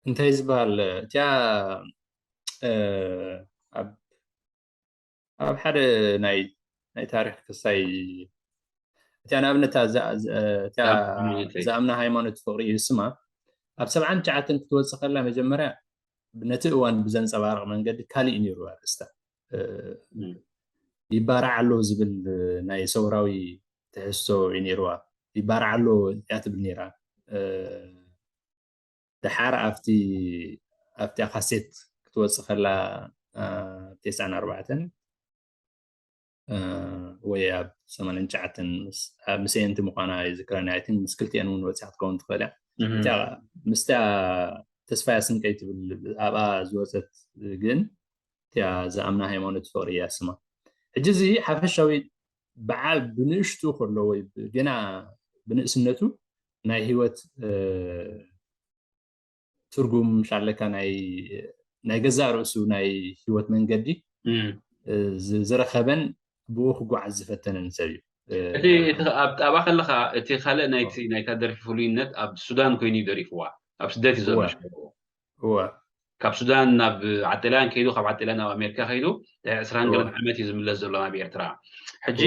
እንታይ ዝበሃል እቲኣ ኣብ ሓደ ናይ ናይ ታሪኽ ክሳይ እቲያ ንኣብነት እታ እዛ- እዛ- እቲያ ዝኣምና ሃይማኖት ፍቕሪ እዩ ስማ ኣብ ሰብዓን ትሽዓተን ክትወፅእ ከላ መጀመርያ ነቲ እዋን ብዘንፀባርቕ መንገዲ ካሊእ እዩ ነይሩ ኣርእስታ። ይባራዕ ኣሎ ዝብል ናይ ሰውራዊ ትሕዝቶ እዩ ነይርዋ። ይባራዕ ኣሎ እያ ትብል ነይራ። ደሓር ኣብቲ ኣብቲ ካሴት ክትወፅእ ከላ ኣብ ተስዓን ኣርባዕተን ወይ ኣብ ሰማንያን ትሽዓተን ምስ- ኣብ ምስየንቲ ምዃና ይዝክረኒ። ኣይ ቲንክ ምስ ክልቲአን እውን ወፂኣ ክትከውን ትኽእል እያ። እቲኣ ምስታ ተስፋያ ስንቀይ ትብል ኣብኣ ዝወፀት ግን እቲኣ ዝኣምና ሃይማኖት ፍቕሪ እያ ስማ። ሕጂ እዚ ሓፈሻዊ በዓ ብንእሽቱ ከሎ ወይ ገና ብንእስነቱ ናይ ህይወት ትርጉም ሻለካ ናይ ናይ ገዛእ ርእሱ ናይ ህይወት መንገዲ ዝረኸበን ብኡ ክጓዓዝ ዝፈተነን ሰብ እዩ። እቲ ኣብጣባ ከለካ እቲ ካልእ ናይቲ ናይታ ደርፊ ፍሉይነት ኣብ ሱዳን ኮይኑ እዩ ደሪፍዋ። ኣብ ስደት እዩ ዘሎ። እወ ካብ ሱዳን ናብ ዓጤላያን ከይዱ ካብ ዓጤላያን ናብ ኣሜሪካ ከይዱ ዕስራን ገለን ዓመት እዩ ዝምለስ ዘሎ ናብ ኤርትራ። ሕጂ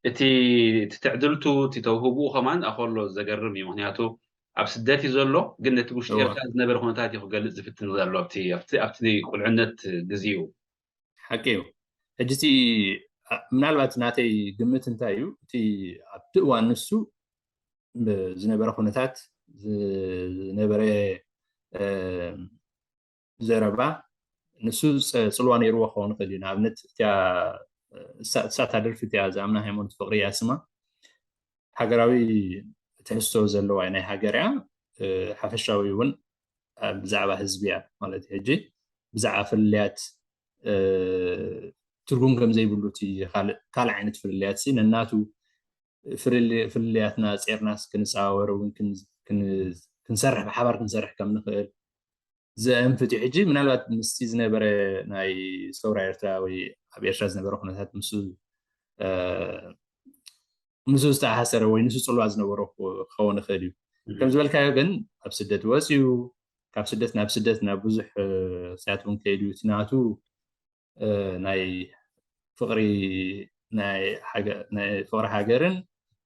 እቲ ትዕድልቱ እቲ ተውህብኡ ከማን ኣኸሎ ዘገርም እዩ። ምክንያቱ ኣብ ስደት እዩ ዘሎ፣ ግን ነቲ ውሽጢ ኤርትራ ዝነበረ ኩነታት እዩ ክገልፅ ዝፍትን ዘሎ ኣብቲ ቁልዕነት ግዜኡ። ሓቂ እዩ። ሕጂ እቲ ምናልባት ናተይ ግምት እንታይ እዩ፣ እቲ ኣብቲ እዋን ንሱ ዝነበረ ኩነታት ዝነበረ ዘረባ ንሱ ፅልዋ ነይርዎ ክኸውን ይኽእል እዩ። ንኣብነት እሳታ ደርፊ እቲያ ዝኣምና ሃይማኖት ፍቕሪ እያ ስማ። ሃገራዊ ትሕዝቶ ዘለዋ ናይ ሃገር እያ። ሓፈሻዊ እውን ብዛዕባ ህዝቢ እያ ማለት ሕጂ ብዛዕባ ፍልልያት ትርጉም ከም ዘይብሉ እቲ ካልእ ዓይነት ፍልልያት ነናቱ ፍልልያትና ጼርናስ ክንፀዋወር እውን ክንሰርሕ ብሓባር ክንሰርሕ ከም ንኽእል ዘእንፍት እዩ። ሕጂ ምናልባት ምስቲ ዝነበረ ናይ ሰውራ ኤርትራ ወይ ኣብ ኤርትራ ዝነበረ ኩነታት ምስ ምስ ዝተኣሳሰረ ወይ ንሱ ፅልዋ ዝነበሮ ክኸውን ይኽእል እዩ። ከም ዝበልካዮ ግን ኣብ ስደት ወፅዩ ካብ ስደት ናብ ስደት ናብ ብዙሕ ክሳያት እውን ከይዱ እቲ ናቱ ናይ ፍቕሪ ናይ ፍቕሪ ሃገርን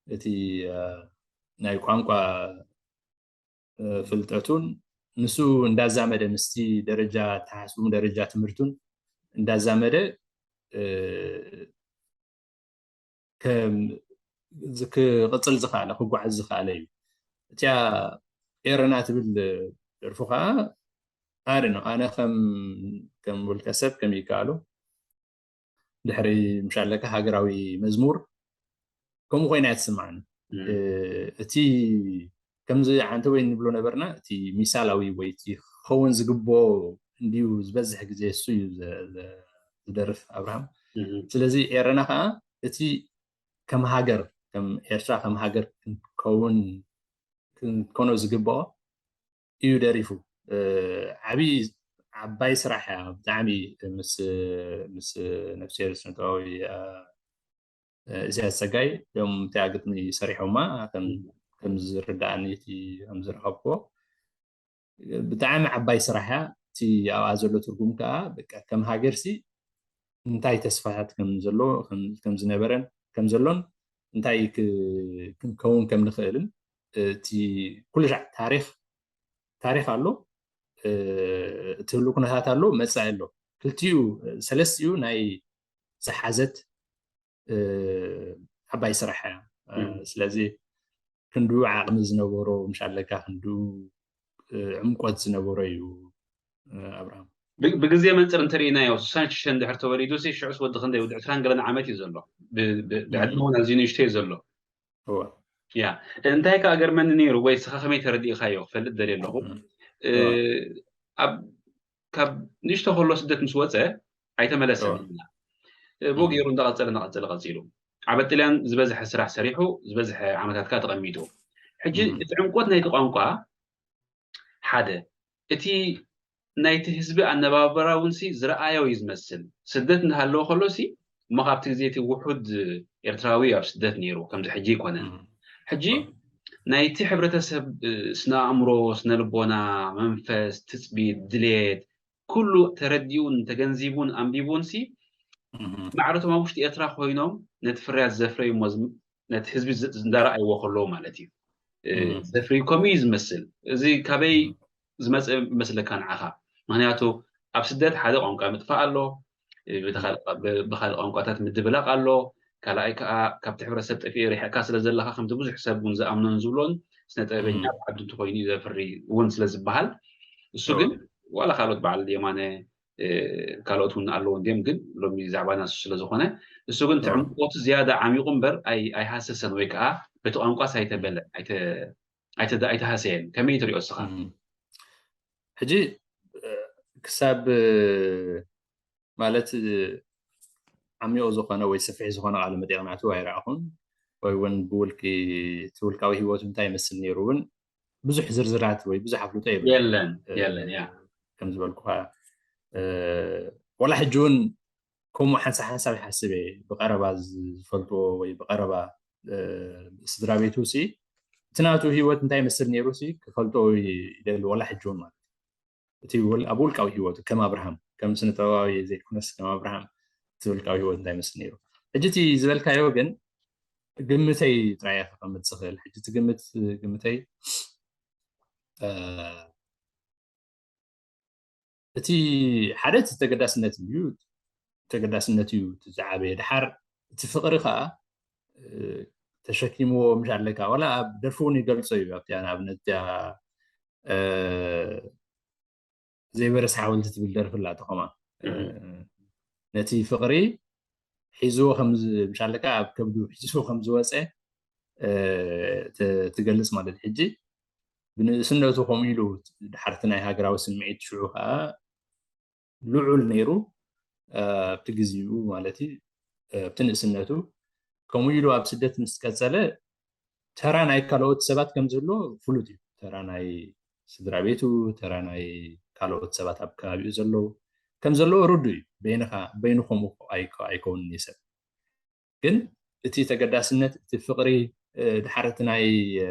እቲ ናይ ቋንቋ ፍልጠቱን ንሱ እንዳዛመደ ምስቲ ደረጃ ተሓስቡ ደረጃ ትምህርቱን እንዳዛመደ ክቅፅል ዝኸኣለ ክጓዓዝ ዝኸኣለ እዩ። እቲያ ኤረና ትብል ደርፉ ከዓ ኣደ ነው። ኣነ ከም ውልቀ ሰብ ከም ይከኣሉ ድሕሪ ምሻለካ ሃገራዊ መዝሙር ከምኡ ኮይና እያ ትስማዓኒ። እቲ ከምዚ ዓንተ ወይ ንብሎ ነበርና እቲ ሚሳላዊ ወይ እቲ ክኸውን ዝግብኦ እንዲዩ ዝበዝሕ ግዜ እሱ እዩ ዝደርፍ ኣብርሃም። ስለዚ ኤረና ከዓ እቲ ከም ሃገር ከም ኤርትራ ከም ሃገር ክንከውን ክንኮኖ ዝግብኦ እዩ ደሪፉ። ዓብይ ዓባይ ስራሕ እያ ብጣዕሚ ምስ ምስ ነፍስሄር ስነጥበባዊ ኢሳያስ ጸጋይ እዮም እቲኣ ግጥሚ ሰሪሖማ ከም ዝርዳእኒ እቲ ከም ዝረኸብክዎ ብጣዕሚ ዓባይ ስራሕ እያ። እቲ ኣብኣ ዘሎ ትርጉም ከዓ ከም ሃገርሲ እንታይ ተስፋታት ከም ዘሎ ከም ዝነበረን ከም ዘሎን እንታይ ክንከውን ከም ንኽእልን እቲ ኩሉ ሻዕ ታሪኽ ታሪኽ ኣሎ፣ እቲ ህሉ ኩነታት ኣሎ፣ መጻኢ ኣሎ። ክልቲኡ ሰለስቲኡ ናይ ዝሓዘት ዓባይ ስራሕ እያ። ስለዚ ክንዱ ዓቕሚ ዝነበሮ ምሻለካ ክንዱ ዕምቆት ዝነበሮ እዩ ኣብርሃም። ብግዜ መንፅር እንተርኢናዮ ስሳን ሽሸን ድሕር ተወሊዱ ሲ ሽዑስ ወዲ ክንደይ ወዲ ዕስራን ገለን ዓመት እዩ ዘሎ። ብዕድመ እውን ኣዝዩ ንእሽቶ እዩ ዘሎ። ያ እንታይ ከዓ ገርመኒ ነይሩ ወይ ስኻ ከመይ ተረዲእካዮ ክፈልጥ ደልየ ኣለኹ። ኣብ ካብ ንእሽቶ ከሎ ስደት ምስ ወፀ ኣይተመለሰን። ብኡ ገይሩ እንዳቐፀለ እንዳቐፀለ ቀፂሉ ዓበ ጥልያን ዝበዝሐ ስራሕ ሰሪሑ ዝበዝሐ ዓመታት ከዓ ተቐሚጡ። ሕጂ እቲ ዕምቆት ናይቲ ቋንቋ ሓደ እቲ ናይቲ ህዝቢ ኣነባብራ እውን ሲ ዝረኣዮ እዩ ዝመስል። ስደት እንዳሃለወ ከሎ ሲ እሞ ካብቲ ግዜ እቲ ውሑድ ኤርትራዊ ኣብ ስደት ነይሩ ከምዚ ሕጂ ኣይኮነን። ሕጂ ናይቲ ሕብረተሰብ ስነ ኣእምሮ፣ ስነ ልቦና፣ መንፈስ፣ ትፅቢት፣ ድሌት ኩሉ ተረዲኡን ተገንዚቡን ኣንቢቡን ሲ ማዕረቶም ኣብ ውሽጢ ኤርትራ ኮይኖም ነቲ ፍርያት ዘፍረዩ እሞ ዝም- ነቲ ህዝቢ ዝ- እንዳረኣይዎ ከለዉ ማለት እዩ። እ፣ እም። ዘፍርዩ ከምኡ እዩ ዝመስል። እዚ ካበይ እም። ዝመፀ ይመስለካ ንዓኻ? ምክንያቱ ኣብ ስደት ሓደ ቋንቋ ምጥፋእ ኣሎ፣ እ፣ ብተኻል- ብ- ብካልእ ቋንቋታት ምድብላቕ ኣሎ። ካልኣይ ከዓ ካብቲ ሕብረተሰብ ጠፊኡ ርሒቕካ ስለ ዘለካ ከምቲ ብዙሕ ሰብ እውን ዝኣምኖን ዝብሎን ስነ ጥበበኛ እም። ኣብ ዓዲ እንተኮይኑ እዩ ዘፍሪ እውን ስለ ዝበሃል እሱ እዎ። ግን ዋላ ካልኦት በዓል የማነ እ፣ ካልኦት እውን ኣለዉ እንዲም ግን ሎሚ ዛዕባና እሱ ስለ ዝኾነ እሱ ግን እቲ እዎ። ዕምቆቱ ዝያዳ ዓሚቑ እምበር ኣይ- ኣይሃሰሰን ወይ ከዓ በቲ ቋንቋስ ኣይተበለ ኣይተ- ኣይተ- ኣይተሃሰየን። ከመይ ትሪኦ እስኻ? እም። ሕጂ እ፣ ክሳብ እ፣ ማለት እ፣ ዓሚቑ ዝኾነ ወይ ሰፊሕ ዝኾነ ቃለ መጠይቕ ናቱ ኣይረኣኹን ወይ እውን ብውልቂ እቲ ውልቃዊ ህይወቱ እንታይ ይመስል ነይሩ እውን ብዙሕ ዝርዝራት ወይ ብዙሕ ኣፍልጦ የብሉን። የለን እ፣ የለን ያ ከም ዝበልኩኻ እ፣ ዋላ ሕጂ እውን ከምኡ ሓንሳብ ሓንሳብ ይሓስብ እየ። ብቐረባ ዝፈልጥዎ ወይ ብቐረባ እ፣ ስድራ ቤቱ ሲ እቲ ናቱ ህይወት እንታይ ይመስል ነይሩ ሲ ክፈልጦ ይደሊ ዋላ ሕጂ እውን ማለት እዩ። እቲ ውል- ኣብ ውልቃዊ ህይወቱ ከም ኣብርሃም ከም ስነ ጥበባዊ ዘይኮነስ ከም ኣብርሃም እቲ ውልቃዊ ህይወት እንታይ ይመስል ነይሩ። ሕጂ እቲ ዝበልካዮ ግን ግምተይ ጥራይ እየ ከቐምጥ ዝኽእል። ሕጂ እቲ ግምት ግምተይ እ፣ እቲ ሓደ እቲ ተገዳስነት እዩ ተገዳስነት እዩ እቲ ዝዓበየ። ድሓር እቲ ፍቕሪ ከዓ እ፣ ተሸኪምዎ ምሽ ኣለካ ዋላ ኣብ ደርፊ እውን ይገልጾ እዩ። ኣብቲያ ንኣብነት እቲያ እ፣ ዘይበረስ ሓወልቲ ትብል ደርፊ ኣላ ተኸማ እ፣ እም። ነቲ ፍቕሪ ሒዝዎ ከም ዝ- ምሽ ኣለካ ኣብ ከብዱ ሒዝዎ ከም ዝወፀ እ፣ ት- ትገልጽ ማለት ሕጂ ብንእስነቱ ከምኡ ኢሉ ድሓርቲ ናይ ሃገራዊ ስምዒት ሽዑ ከዓ ልዑል ነይሩ እ፣ ኣብቲ ግዜኡ ማለት እዩ እ፣ ኣብቲ ንእስነቱ ከምኡ ኢሉ ኣብ ስደት ምስ ቀጸለ ተራ ናይ ካልኦት ሰባት ከም ዝህሎ ፍሉጥ እዩ። ተራ ናይ ስድራ ቤቱ፣ ተራ ናይ ካልኦት ሰባት ኣብ ከባቢኡ ዘለዉ ከም ዘለዉ ርዱ እዩ። በይንኻ በይኑ ከምኡ ኣይከ- ኣይከውንን እዩ ሰብ ግን እቲ ተገዳስነት እቲ ፍቕሪ እ፣ ድሓር እቲ ናይ እ፣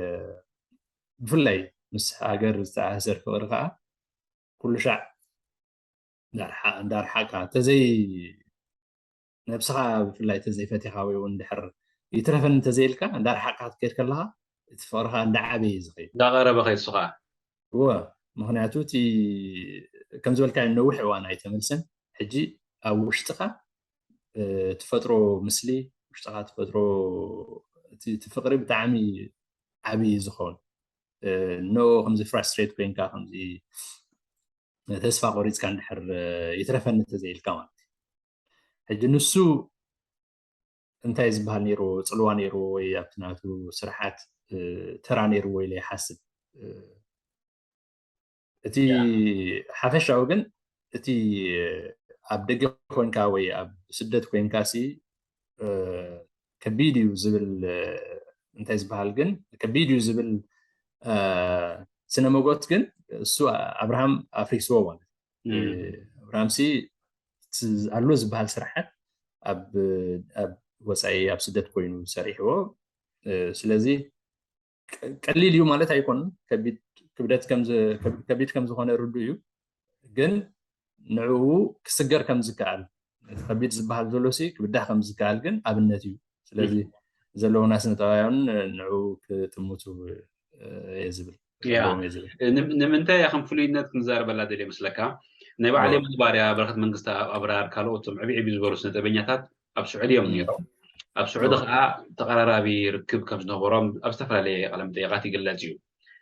ብፍላይ ምስ ሃገር ዝተኣሳሰር ፍቕሪ ከዓ ኩሉ ሻዕ እንዳርሓ- እንዳርሓቅካ ተዘይ ነብስኻ ብፍላይ ተዘይፈቲኻ ወይ እውን ድሕር ይትረፈን እንተዘይልካ እንዳርሓቅካ ክትከይድ ከለኻ እቲ ፍቕርኻ እንዳዓበየ እዩ ዝኸይድ። እንዳቐረበ ከይድ እሱ ከዓ እወ ምክንያቱ እቲ ከም ዝበልካዮ ነዊሕ እዋን ኣይተመልሰን። ሕጂ ኣብ ውሽጥኻ እ፣ ትፈጥሮ ምስሊ ውሽጥኻ ትፈጥሮ እቲ እቲ ፍቕሪ ብጣዕሚ ዓብዪ ዝኸውን እ፣ ኖ ከምዚ ፍራስትሬት ኮይንካ ከምዚ ተስፋ ቆሪፅካ እንድሕር እ፣ ይትረፈኒ እንተዘይልካ ማለት እዩ። ሕጂ ንሱ እንታይ ዝበሃል ነይርዎ ፅልዋ ነይርዎ ወይ ኣብቲ ናቱ ስርሓት እ፣ ተራ ነይርዎ ኢለ ይሓስብ እ፣ እቲ ሓፈሻዊ ግን እቲ ኣብ ደገ ኮንካ ወይ ኣብ ስደት ኮንካ ሲ እ፣ ከቢድ እዩ ዝብል እ፣ እንታይ ዝበሃል ግን ከቢድ እዩ ዝብል እ፣ ስነ መጎት ግን እሱ ኣብርሃም ኣፍሪስዎ ማለት እዩ። እ፣ ኣብርሃም ሲ እቲ ኣሎ ዝበሃል ስራሓት ኣብ ኣብ ወፃኢ ኣብ ስደት ኮይኑ ሰሪሕዎ እ፣ ስለዚ ቀ- ቀሊል እዩ ማለት ኣይኮንን። ከቢድ ክብደት ከም ዝ- ከብ- ከቢድ ከም ዝኾነ ርዱ እዩ። ግን ንዕኡ ክስገር ከም ዝከኣል እቲ ከቢድ ዝበሃል ዘሎ ሲ ክብዳህ ከም ዝከኣል ግን ኣብነት እዩ። ስለዚ ዘለውና ስነ ጥበባውያን ንዕኡ ክጥምቱ እ፣ እየ ዝብል ያ። ዘለዎም እየ ዝብል። ንም- ንምንታይ እያ ከም ፍሉይነት ክንዛረበላ ደልየ መስለካ? ናይ ባዕለ እዎ። ባርያ በረኸት መንግስቲ ኣብራር ካልኦቶም ዕብዕብ ዝበሉ ስነ ጥበበኛታት ኣብ ስዑዲ እዮም እም። ነይሮም። ኣብ ስዑዲ እዎ። ከዓ ተቐራራቢ ርክብ ከም ዝነበሮም ኣብ ዝተፈላለየ ቃለ መጠይቓት ይግለጽ እዩ።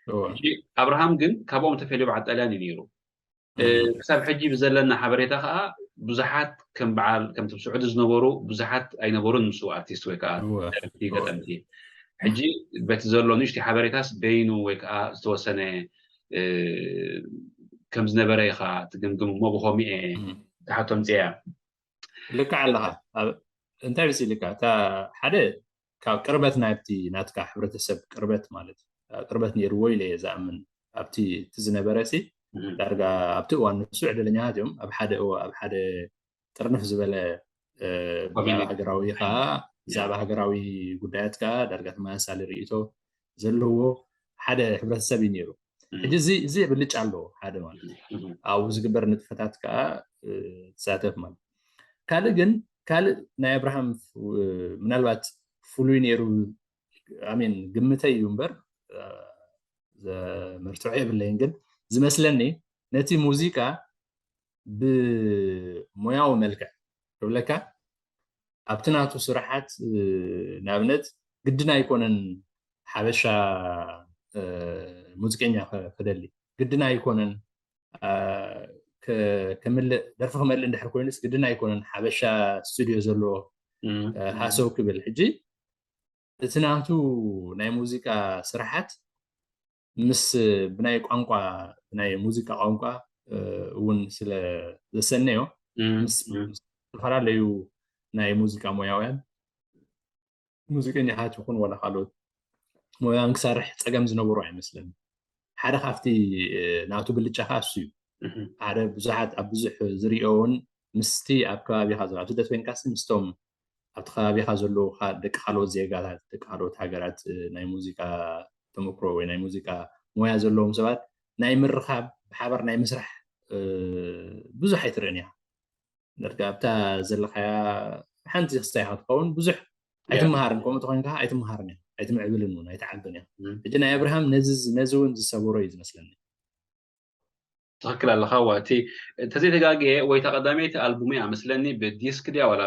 እዎ። ሕጂ ኣብርሃም ግን ካብኦም ተፈልዩ በዓል ጣልያን እዩ ነይሩ። እ፣ እም። ክሳብ ሕጂ ብዘለና ሓበሬታ ከዓ ብዙሓት ከም በዓል ከምቲ ኣብ ስዑዲ ዝነበሩ ብዙሓት ኣይነበሩን ምስ ኣርቲስት ወይ ከዓ እዎ። ደረፍቲ እዎ። ገጠምቲ። ሕጂ በቲ ዘሎ ንእሽተይ ሓበሬታስ በይኑ ወይ ከዓ ዝተወሰነ እ፣ ከም ዝነበረ ኢኻ ትግምግም እሞ ብኸምኡ እየ እም። ክሓቶ ምፅያ። ልክዕ ኣለኻ። ኣብ- እንታይ መሲልካ እታ ሓደ ካብ ቅርበት ናብቲ ናትካ ሕብረተሰብ ቅርበት ማለት እዩ። ቅርበት ነይርዎ ኢለ እየ ዝኣምን። ኣብቲ እቲ ዝነበረ ሲ እም። ዳርጋ ኣብቲ እዋን ንሱ ዕድለኛታት እዮም ኣብ ሓደ እዋ ኣብ ሓደ ጥርንፍ ዝበለ እ፣ ብዛዕባ ኮሚኒቲ። ሃገራዊ ከዓ ብዛዕባ ሃገራዊ ጉዳያት ከዓ ዳርጋ ተመሳሳሊ ርእይቶ ዘለዎ ሓደ ሕብረተሰብ እዩ ነይሩ። እም። ሕጂ እዚ እዚ ብልጫ ኣለዎ ሓደ ማለት እዩ። እም። ኣብኡ ዝግበር ንጥፈታት ከዓ እ፣ ትሳተፍ ማለት ካልእ ግን ካልእ ናይ ኣብርሃም ምናልባት ፍሉይ ነይሩ ኣሜን ግምተይ እዩ እምበር ዘመርትዖ የብለይን። ግን ዝመስለኒ ነቲ ሙዚቃ ብሞያዊ መልክዕ ክብለካ ኣብቲ ናቱ ስራሓት ንኣብነት ግድን ኣይኮነን ሓበሻ ሙዚቀኛ ክደሊ ግድን ኣይኮነን ክምልእ ደርፊ ክመልእ እንድሕር ኮይኑስ ግድን ኣይኮነን ሓበሻ ስቱድዮ ዘለዎ ሃሰው ክብል ሕጂ እቲ ናቱ ናይ ሙዚቃ ስራሓት ምስ ብናይ ቋንቋ ብናይ ሙዚቃ ቋንቋ እውን ስለ ዘሰነዮ ምስ ዝተፈላለዩ ናይ ሙዚቃ ሞያውያን ሙዚቀኛታት ይኹን ዋላ ካልኦት ሞያን ክሰርሕ ፀገም ዝነበሮ ኣይመስለኒ ሓደ ካብቲ ናቱ ብልጫ ከዓ እሱ እዩ ሓደ ብዙሓት ኣብ ብዙሕ ዝሪኦ እውን ምስቲ ኣብ ከባቢካ ዘሎ ኣብ ስደት ኮይንካሲ ምስቶም ኣብቲ ከባቢካ ዘለዉ ደቂ ካልኦት ዜጋታት ደቂ ካልኦት ሃገራት ናይ ሙዚቃ ተመክሮ ወይ ናይ ሙዚቃ ሞያ ዘለዎም ሰባት ናይ ምርኻብ ብሓባር ናይ ምስራሕ ብዙሕ ኣይትርእን እያ ደርጋ ኣብታ ዘለካያ ሓንቲ ክስታይ ክትኸውን ብዙሕ ኣይትመሃርን ከምኡ ተኮይንካ ኣይትመሃርን እያ ኣይትምዕብልን እውን ኣይትዓብን እያ ሕጂ ናይ ኣብርሃም ነዚ እውን ዝሰበሮ እዩ ዝመስለኒ ትኽክል ኣለኻ ዋ እቲ ተዘይተጋግየ ወይታ ቀዳመይቲ ኣልቡም እያ መስለኒ ብዲስክ ድያ ዋላ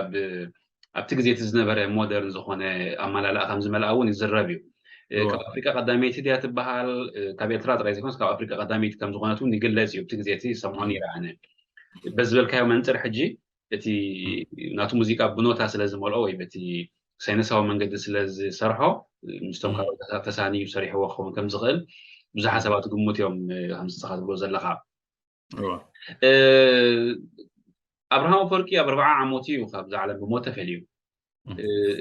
ኣብቲ ግዜ እቲ ዝነበረ ሞደርን ዝኾነ ኣመላልኣ ከም ዝመልኣ እውን ይዝረብ እዩ ካብ ኣፍሪቃ ቀዳመይቲ ድያ ትበሃል ካብ ኤርትራ ጥራይ ዘይኮነስ ካብ ኣፍሪቃ ቀዳመይቲ ከም ዝኾነት እውን ይግለጽ እዩ ኣብቲ ግዜ እቲ ሰምዖን ይረኣነ በዚ ዝበልካዮ መንፅር ሕጂ እቲ ናቱ ሙዚቃ ብኖታ ስለ ዝመልኦ ወይ በቲ ሳይነሳዊ መንገዲ ስለ ዝሰርሖ ምስቶም ካልኦት ተሳንዩ ሰሪሕዎ ክኸውን ከም ዝኽእል ብዙሓት ሰባት ግሙት እዮም ከምዚ ንስኻ ትብሎ ዘለኻ ኣብርሃም ኣፈወርቂ ኣብ ኣርብዓ ዓመቱ እዩ ካብዛ ዓለም ብሞት ተፈልዩ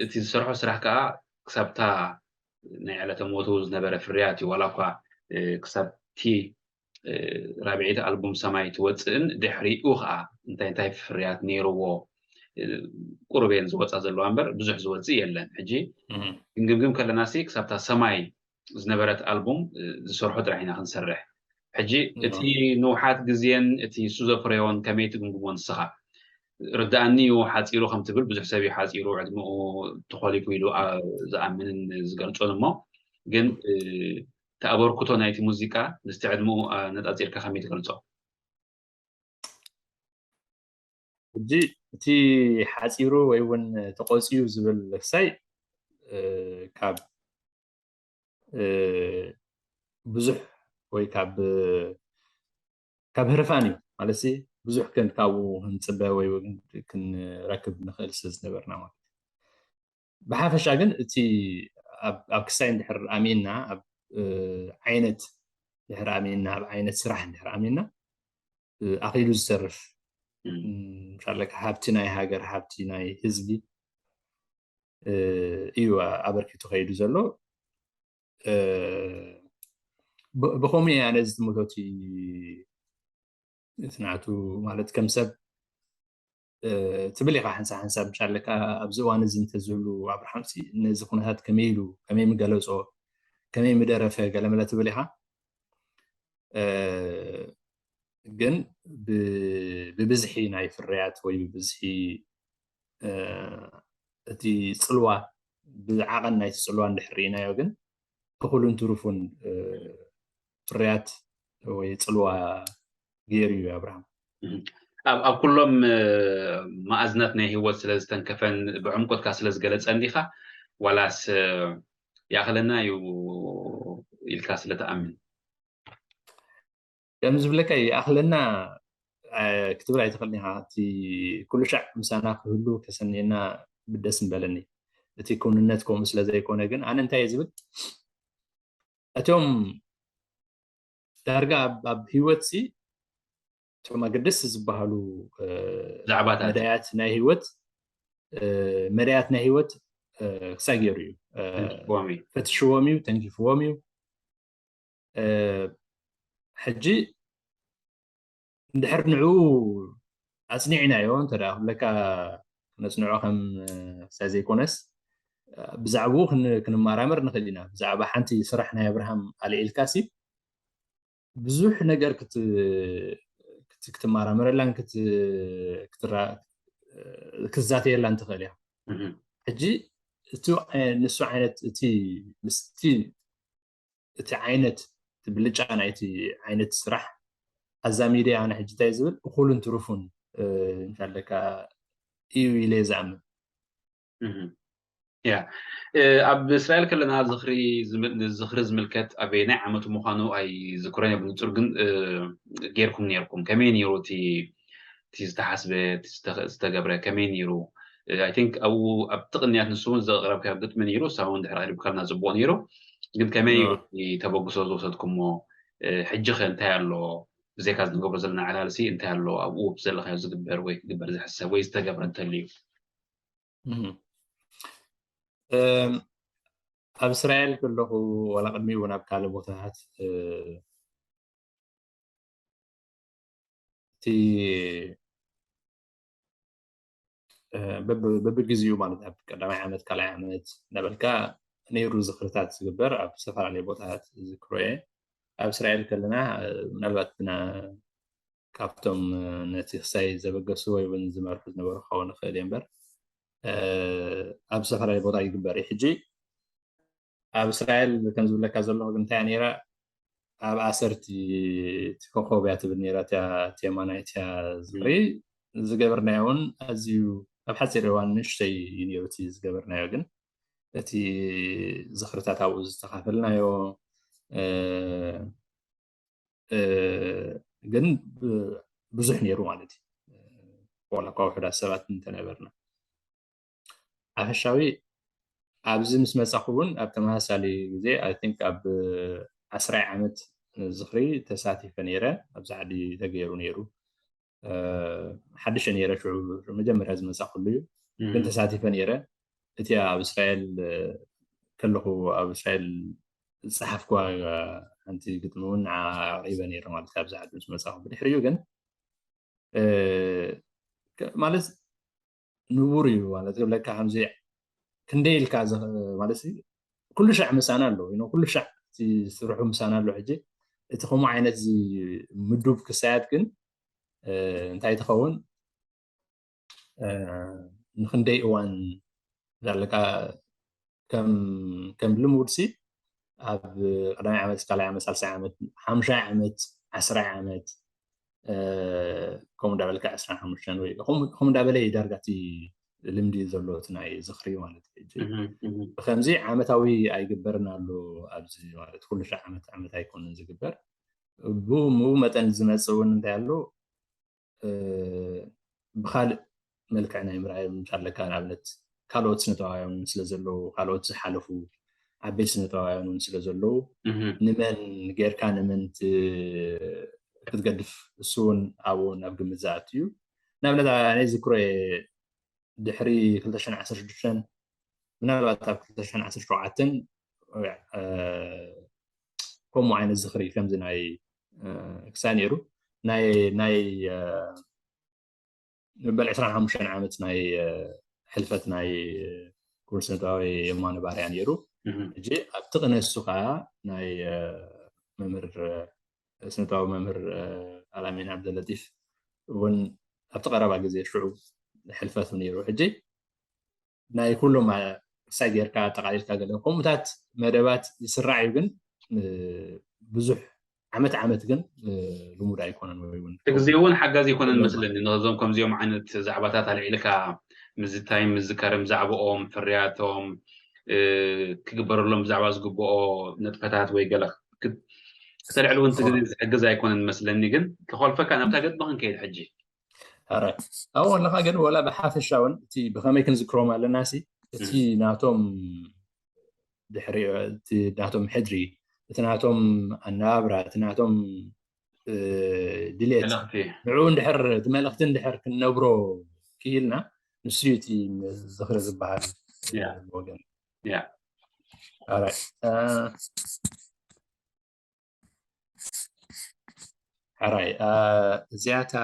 እቲ ዝሰርሖ ስራሕ ከዓ ክሳብታ ናይ ዕለተ ሞቱ ዝነበረ ፍርያት እዩ ዋላ እኳ ክሳብቲ ራብዒቲ ኣልቡም ሰማይ ትወፅእን ድሕሪኡ ከዓ እንታይ እንታይ ፍርያት ነይርዎ ቁሩብ እየን ዝወፃ ዘለዋ እምበር ብዙሕ ዝወፅእ የለን ሕጂ ክንግምግም ከለና ሲ ክሳብታ ሰማይ ዝነበረት ኣልቡም ዝሰርሖ ጥራሕ ኢና ክንሰርሕ ሕጂ እቲ ንውሓት ግዜን እቲ እሱ ዘፍረዮን ከመይ ትግምግሞ ንስኻ ርድኣኒ እዩ ሓፂሩ ከም ትብል ብዙሕ ሰብ እዩ ሓፂሩ ዕድምኡ ተኾሊፉ ኢሉ ዝኣምንን ዝገልፆን እሞ ግን ተኣበርክቶ ናይቲ ሙዚቃ ምስቲ ዕድምኡ ነፃፂርካ ከመይ ትገልፆ ሕጂ እቲ ሓፂሩ ወይ እውን ተቆፂዩ ዝብል ክሳይ ካብ ብዙሕ ወይ ካብ ካብ ህርፋን እዩ ማለት ብዙሕ ክን ካብኡ ክንፅበ ወይ ክንረክብ ንኽእል ስለ ዝነበርና ማለት ብሓፈሻ ግን እቲ ኣብ ክሳይ እንድሕር ኣሚንና ኣብ ዓይነት ድሕር ኣሚንና ኣብ ዓይነት ስራሕ እንድሕር ኣሚንና ኣኺሉ ዝሰርፍ ሻለካ ሃብቲ ናይ ሃገር ሃብቲ ናይ ህዝቢ እዩ ኣበርኪቱ ከይዱ ዘሎ ብኸምኡ እያ ነዚ ትምህርቶቲ እቲ ናቱ ማለት ከም ሰብ ትብል ኢኻ ሓንሳብ ሓንሳብ ምሻለካ ኣብዚ እዋን እዚ እንተዝህሉ ኣብርሃም ነዚ ኩነታት ከመይ ኢሉ ከመይ ምገለፆ ከመይ ምደረፈ ገለመለ ትብል ኢኻ ግን ብብዝሒ ናይ ፍርያት ወይ ብብዝሒ እቲ ፅልዋ ብዓቐን ናይቲ ፅልዋ እንድሕር ርኢናዮ ግን እኹልን ትሩፉን ፍርያት ወይ ፅልዋ ገይሩ እዩ ኣብርሃም ኣብ ኩሎም መኣዝናት ናይ ህይወት ስለ ዝተንከፈን ብዕምቆትካ ስለ ዝገለፀ እንዲኻ ዋላስ ይኣኽለና እዩ ኢልካ ስለ ትኣምን ከም ዝብለካ ይኣኽለና ክትብል ኣይትኽእልን ኢኻ እቲ ኩሉ ሻዕ ምሳና ክህሉ ከሰኒና ብደስ ምበለኒ እቲ ክውንነት ከምኡ ስለ ዘይኮነ ግን ኣነ እንታይ ዝብል እቶም ዳርጋ ኣብ ህይወት ሲ እቶም ኣገደስቲ ዝበሃሉ ዛዕባታት መዳያት ናይ ህይወት መዳያት ናይ ህይወት ክሳይ ገይሩ እዩ ፈትሽዎም እዩ ተንኪፍዎም እዩ ሕጂ እንድሕር ንዑ ኣፅኒዕናዮ እንተ ክብለካ ክነፅንዖ ከም ክሳይ ዘይኮነስ ብዛዕባኡ ክንመራመር ንኽእል ኢና ብዛዕባ ሓንቲ ስራሕ ናይ ኣብርሃም ኣልዒልካ ሲ ብዙሕ ነገር ክትመራመረላን ክትዛተየላ እንትኽእል እያ። ሕጂ እቲ ንሱ ዓይነት እቲ ምስቲ እቲ ዓይነት እቲ ብልጫ ናይቲ ዓይነት ስራሕ ኣዛሚደ ኣነ ሕጂ እንታይ ዝብል እኹልን ትሩፉን እንሻለካ እዩ ኢለ ዝኣምን። ያ ኣብ እስራኤል ከለና ዝኽሪ ዝኽሪ ዝምልከት ኣበየናይ ዓመቱ ምዃኑ ኣይዝክሮን እየ ብንጹር፣ ግን ጌርኩም ነርኩም። ከመይ ነይሩ እቲ ዝተሓስበ ዝተገብረ ከመይ ነይሩ? I think ኣብኡ ኣብቲ ቅንያት ንሱ እውን ዘቕረብካዮ ግጥሚ ነይሩ፣ እሳ እውን ድሕሪ ኣቕሪብካልና ጽቡቕ ነይሩ። ግን ከመይ ነይሩ ተበግሶ ዝወሰድኩሞ? ሕጂ ኸ እንታይ ኣሎ? ብዘይካ ዝንገብሮ ዘለና ዕላልሲ እንታይ ኣሎ ኣብኡ ዘለኻዮ ዝግበር ወይ ክግበር ዝሕሰብ ወይ ዝተገብረ እንተልዩ? ኣብ እስራኤል ከለኹ ዋላ ቅድሚ እውን ኣብ ካልእ ቦታታት እቲ በብግዜኡ ማለት ኣብ ቀዳማይ ዓመት ካልኣይ ዓመት እናበልካ ነይሩ ዝኽርታት ዝግበር ኣብ ዝተፈላለዩ ቦታታት ዝክሮ እየ። ኣብ እስራኤል ከለና ምናልባት ካብቶም ነቲ ክሳይ ዘበገሱ ወይ እውን ዝመርሑ ዝነበሩ ክኸውን ይኽእል እየ እምበር ኣብ ዝተፈላለዩ ቦታ ይግበር እዩ። ሕጂ ኣብ እስራኤል ከም ዝብለካ ዘለኹ ግን እንታይ ነይራ ኣብ ኣሰርት እቲ ኮኾብ እያ ትብል ነይራ እቲያ ቴማ ናይ እቲያ ዝኽሪ ዝገበርናዮ እውን ኣዝዩ ኣብ ሓፂር እዋን ንእሽተይ እዩ ነይሩ እቲ ዝገበርናዮ። ግን እቲ ዝኽርታት ኣብኡ ዝተኻፈልናዮ ግን ብዙሕ ነይሩ ማለት እዩ። ዋላ እኳ ውሑዳት ሰባት እንተነበርና ሓፈሻዊ ኣብዚ ምስ መፃኹ እውን ኣብ ተመሳሳሊ ግዜ I think ኣብ ዓስራይ ዓመት ዝኽሪ ተሳቲፈ ነይረ። ኣብዚ ዓዲ ተገይሩ ነይሩ። ሓድሸ ነይረ፣ ሽዑ መጀመርያ ዝመፃኹሉ እዩ። ግን ተሳቲፈ ነይረ። እቲ ኣብ እስራኤል ከለኹ ኣብ እስራኤል ዝፀሓፍኩዋ ሓንቲ ግጥሚ እውን ንዓ ኣቕሪበ ነይረ ማለት ኣብዚ ዓዲ ምስ መፃኹ። ብድሕሪኡ ግን ማለት ንቡር እዩ ማለት ዝብለካ ከምዚ ክንደይ ኢልካ ማለት ኩሉ ሻዕ ምሳና ኣሎ ኩሉ ሻዕ ስርሑ ምሳና ኣሎ። ሕጂ እቲ ከምኡ ዓይነት ምዱብ ክሳያት ግን እንታይ ትኸውን ንክንደይ እዋን ዳለካ ከም ልሙድ ሲ ኣብ ቀዳማይ ዓመት ካልኣይ ዓመት ሳልሳይ ዓመት ሓሙሻይ ዓመት ዓስራይ ዓመት ከምኡ እንዳበልካ ዕስራን ሓሙሽተን ወይ ከምኡ እንዳበለ እዩ ዳርጋ እቲ ልምዲ ዘሎ እቲ ናይ ዝኽሪ ማለት እዩ። ብከምዚ ዓመታዊ ኣይግበርን ኣሎ ኣብዚ ማለት ኩሉ ሻዕ ዓመት ዓመት ኣይኮነን ዝግበር። ብኡ መጠን ዝመፅእ እውን እንታይ ኣሎ ብካልእ መልክዕ ናይ ምርኣይ ምሻለካ ንኣብነት ካልኦት ስነጥበባውያን እውን ስለ ዘለዉ ካልኦት ዝሓለፉ ዓበይቲ ስነጥበባውያን እውን ስለ ዘለዉ ንመን ጌርካ ንመን ክትገድፍ እሱ እውን ኣብኡ ናብ ግምት ዝኣቱ እዩ። ንኣብነት ኣነ ዝክሮ ድሕሪ ክልተ ሽሕን ዓሰርተ ሽዱሽተን ምናልባት ኣብ ክልተ ሽሕን ዓሰርተ ሸውዓተን ከምኡ ዓይነት ዝኽሪ ከምዚ ናይ ክሳይ ነይሩ ናይ ናይ በል ዕስራን ሓሙሽተን ዓመት ናይ ሕልፈት ናይ ክቡር ስነጥበባዊ የማነ ባርያ ነይሩ። ሕጂ ኣብቲ ቅነ እሱ ከዓ ናይ መምህር ስነጥበባዊ መምህር ኣላሚን ዓብደለጢፍ እውን ኣብቲ ቀረባ ግዜ ሽዑ ሕልፈቱ ነይሩ። ሕጂ ናይ ኩሎም ክሳይ ጌርካ ኣጠቃሊልካ ገለ ከምኡታት መደባት ይስራዕ እዩ፣ ግን ብዙሕ ዓመት ዓመት ግን ልሙድ ኣይኮነን። ወይ እውን እቲ ግዜ እውን ሓጋዚ ኣይኮነን መስለኒ ነዞም ከምዚኦም ዓይነት ዛዕባታት ኣልዒልካ ምዝታይን ምዝካርን ብዛዕባኦም ፍርያቶም ክግበረሎም ብዛዕባ ዝግብኦ ነጥፈታት ወይ ገለ ክተልዕል እውን እቲ ግዜ ዝሕግዝ ኣይኮነን መስለኒ። ግን ተኾልፈካ ናብታ ገጥሚ ክንከይድ ሕጂ ኣብኡ ኣለካ ግን ወላ ብሓፈሻ እውን እቲ ብከመይ ክንዝክሮም ኣለና ሲ እቲ ናቶም ድሕሪ እቲ ናቶም ሕድሪ እቲ ናቶም ኣነባብራ እቲ ናቶም ድሌት ንዑ እንድሕር እቲ መልእክቲ እንድሕር ክንነብሮ ክኢልና ንሱ እዩ እቲ ዝኽሪ ዝበሃል ወገን። ሕራይ እዚኣታ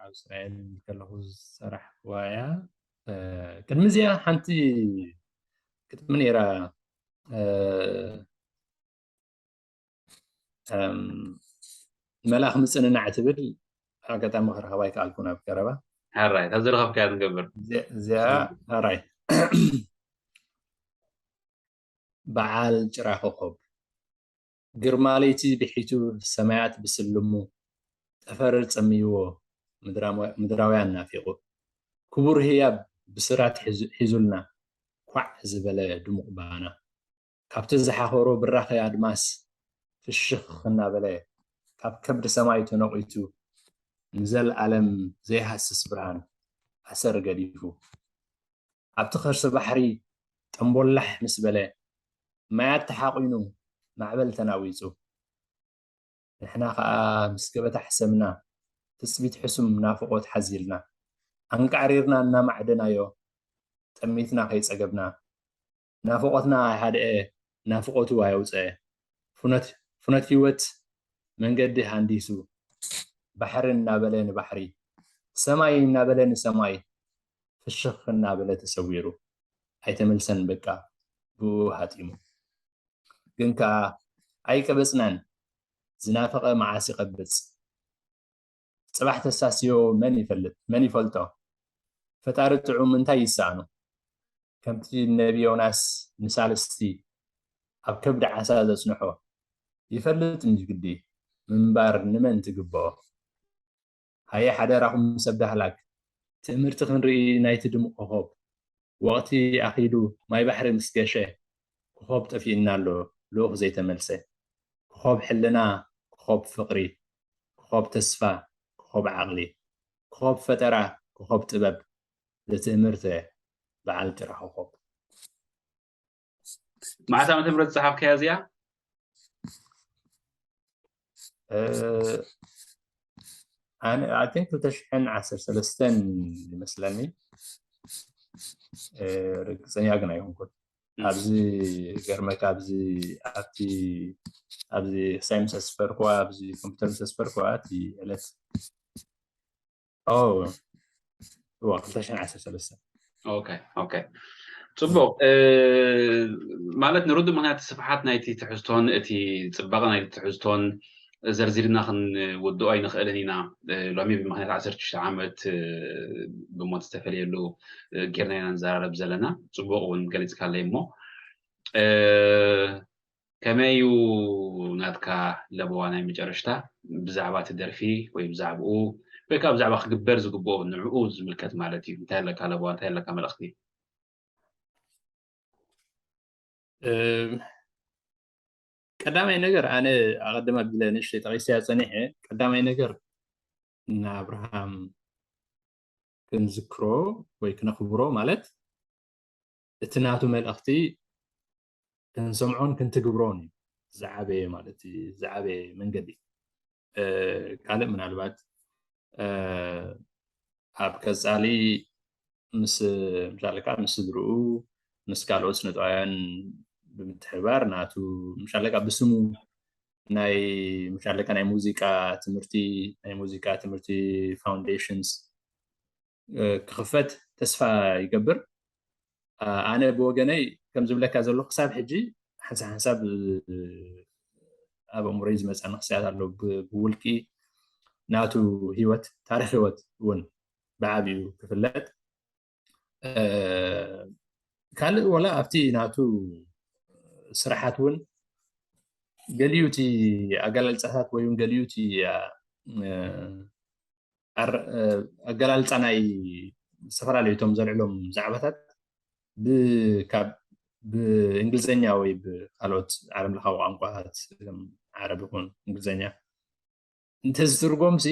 ኣብ እስራኤል ከለኹ ዝሰራሕክዋ እያ። ቅድሚ እዚኣ ሓንቲ ግጥሚ ነይራ መልኣኽ ምፅንናዕ ትብል ኣጋጣሚ ክረኸባ ይከኣልኩ ናብ ቀረባ ሕራይ፣ እታ ዝረኸብካያ ንገብር። እዚኣ ሕራይ። በዓል ጭራ ኮኾብ። ግርማ ለይቲ ብሒቱ ሰማያት ብስልሙ፣ ጠፈር ጸምይዎ ምድራውያን ናፊቑ፣ ክቡር ህያብ ብስራት ሒዙልና፣ ኳዕ ዝበለ ድሙቕ ባና፣ ካብቲ ዝሓኸሮ ብራኸ ኣድማስ ፍሽኽ እናበለ፣ ካብ ከብዲ ሰማይ ተነቒቱ፣ ንዘልኣለም ዘይሃስስ ብርሃን ኣሰር ገዲፉ፣ ኣብቲ ከርሲ ባሕሪ ጠምቦላሕ ምስ በለ፣ ማያት ተሓቒኑ ማዕበል ተናዊጹ፣ ንሕና ኸኣ ምስ ገበታ ሕሰምና፣ ትጽቢት ሕሱም ናፍቖት ሓዚልና፣ ኣንቃዕሪርና እናማዕደናዮ፣ ጠሚትና ከይጸገብና፣ ናፍቖትና ኣይሃድአ፣ ናፍቖቱ ኣየውጽአ። ፍኖት፣ ፍኖት ህይወት መንገዲ ሃንዲሱ፣ ባሕሪ እናበለ ንባሕሪ፣ ሰማይ እናበለ ንሰማይ፣ ፍሽኽ እናበለ ተሰዊሩ፣ ኣይተመልሰን በቃ ብኡ ሃጢሙ። ግን ከኣ ኣይቀበጽናን፣ ዝናፈቐ መዓስ ይቐብጽ። ጽባሕ ተሳስዮ መን ይፈልጥ፣ መን ይፈልጦ? ፈጣሪ ጥዑም እንታይ ይሰኣኖ? ከምቲ ነቢ ዮናስ ንሳልስቲ ኣብ ከብዲ ዓሳ ዘጽንሖ፣ ይፈልጥ እንጂ ግዲ ምንባር ንመን ትግብኦ? ሃየ ሓደራኹም ሰብ ዳህላክ፣ ትእምርቲ ክንርኢ ናይቲ ድሙቕ ኮኾብ። ወቕቲ ኣኺሉ ማይ ባሕሪ ምስ ገሸ፣ ኮኾብ ጠፊእና ኣሎ ልኡኽ ዘይተመልሰ። ኮኾብ ሕልና፣ ኮኾብ ፍቕሪ፣ ኮኾብ ተስፋ፣ ኮኾብ ዓቕሊ፣ ኮኾብ ፈጠራ፣ ኮኾብ ጥበብ፣ ዘትእምርተ በዓል ጭራ ኮኾብ። መዓስ ዓመተ ምህረት ዝጸሓፍካያ እዚኣ? ኣነ I think ክልተ ሽሕን ዓሰርተ ሰለስተን ይመስለኒ፣ ርግጸኛ ግን ኣይኮንኩን። ኣብዚ ገርመካ ኣብዚ ኣብቲ ኣብዚ ሳይንስ ኣስፈርኩዋ፣ ኣብዚ ኮምፒውተር ምስ ኣስፈርኩዋ እቲ ዕለት ኦ እዋ ክልተ ሽሕን ዓሰርተ ሰለስተን። ኦኬ ኦኬ፣ ጽቡቕ። ማለት ንርዱእ ምኽንያት ስፍሓት ናይቲ ትሕዝቶን እቲ ጽባቐ ናይቲ ትሕዝቶን ዘርዚርና ክንውድኦ ኣይንኽእልን ኢና። ሎሚ ብምኽንያት ዓሰርተ ሽዱሽተ ዓመት ብሞት ዝተፈለየሉ ጌርና ኢና ንዘራረብ ዘለና። ጽቡቕ እውን ገሊጽካለይ እሞ ከመይ እዩ ናትካ ለበዋ ናይ መጨረሽታ ብዛዕባ እቲ ደርፊ ወይ ብዛዕባኡ ወይ ከዓ ብዛዕባ ክግበር ዝግብኦ ንዕኡ ዝምልከት ማለት እዩ? እንታይ ኣለካ ለበዋ፣ እንታይ ኣለካ መልእኽቲ? ቀዳማይ ነገር ኣነ ኣቐድም ኣቢለ ንእሽተይ ጠቒሰያ ጸኒሐ፣ ቀዳማይ ነገር ንኣብርሃም ክንዝክሮ ወይ ክነኽብሮ ማለት እቲ ናቱ መልእኽቲ ክንሰምዖን ክንትግብሮን እዩ ዝዓበየ ማለት እዩ ዝዓበየ መንገዲ። ካልእ ምናልባት ኣብ ቀጻሊ ምስ ምሻለካ ምስ ስድርኡ ምስ ካልኦት ስነጥባውያን ብምትሕባር ናቱ ምሻለካ ብስሙ ናይ ምሻለካ ናይ ሙዚቃ ትምህርቲ ናይ ሙዚቃ ትምህርቲ foundations ክኽፈት ተስፋ ይገብር። ኣነ ብወገነይ ከም ዝብለካ ዘለኹ ክሳብ ሕጂ ሓንሳብ ሓንሳብ ኣብ ኣእምሮይ ዝመፀኒ ክስያት ኣሎ። ብውልቂ ናቱ ህይወት ታሪክ ህይወት እውን ብዓብኡ ክፍለጥ ካልእ ወላ ኣብቲ ናቱ ስራሓት እውን ገሊኡ እቲ ኣገላልፃታት ወይ እውን ገሊኡ እቲ ኣገላልፃ ናይ ዝተፈላለዩ እቶም ዘልዕሎም ዛዕባታት ብእንግሊዝኛ ወይ ብካልኦት ዓለም ለኻዊ ቋንቋታት ዓረብ ይኹን እንግሊዝኛ እንተዝትርጎም ሲ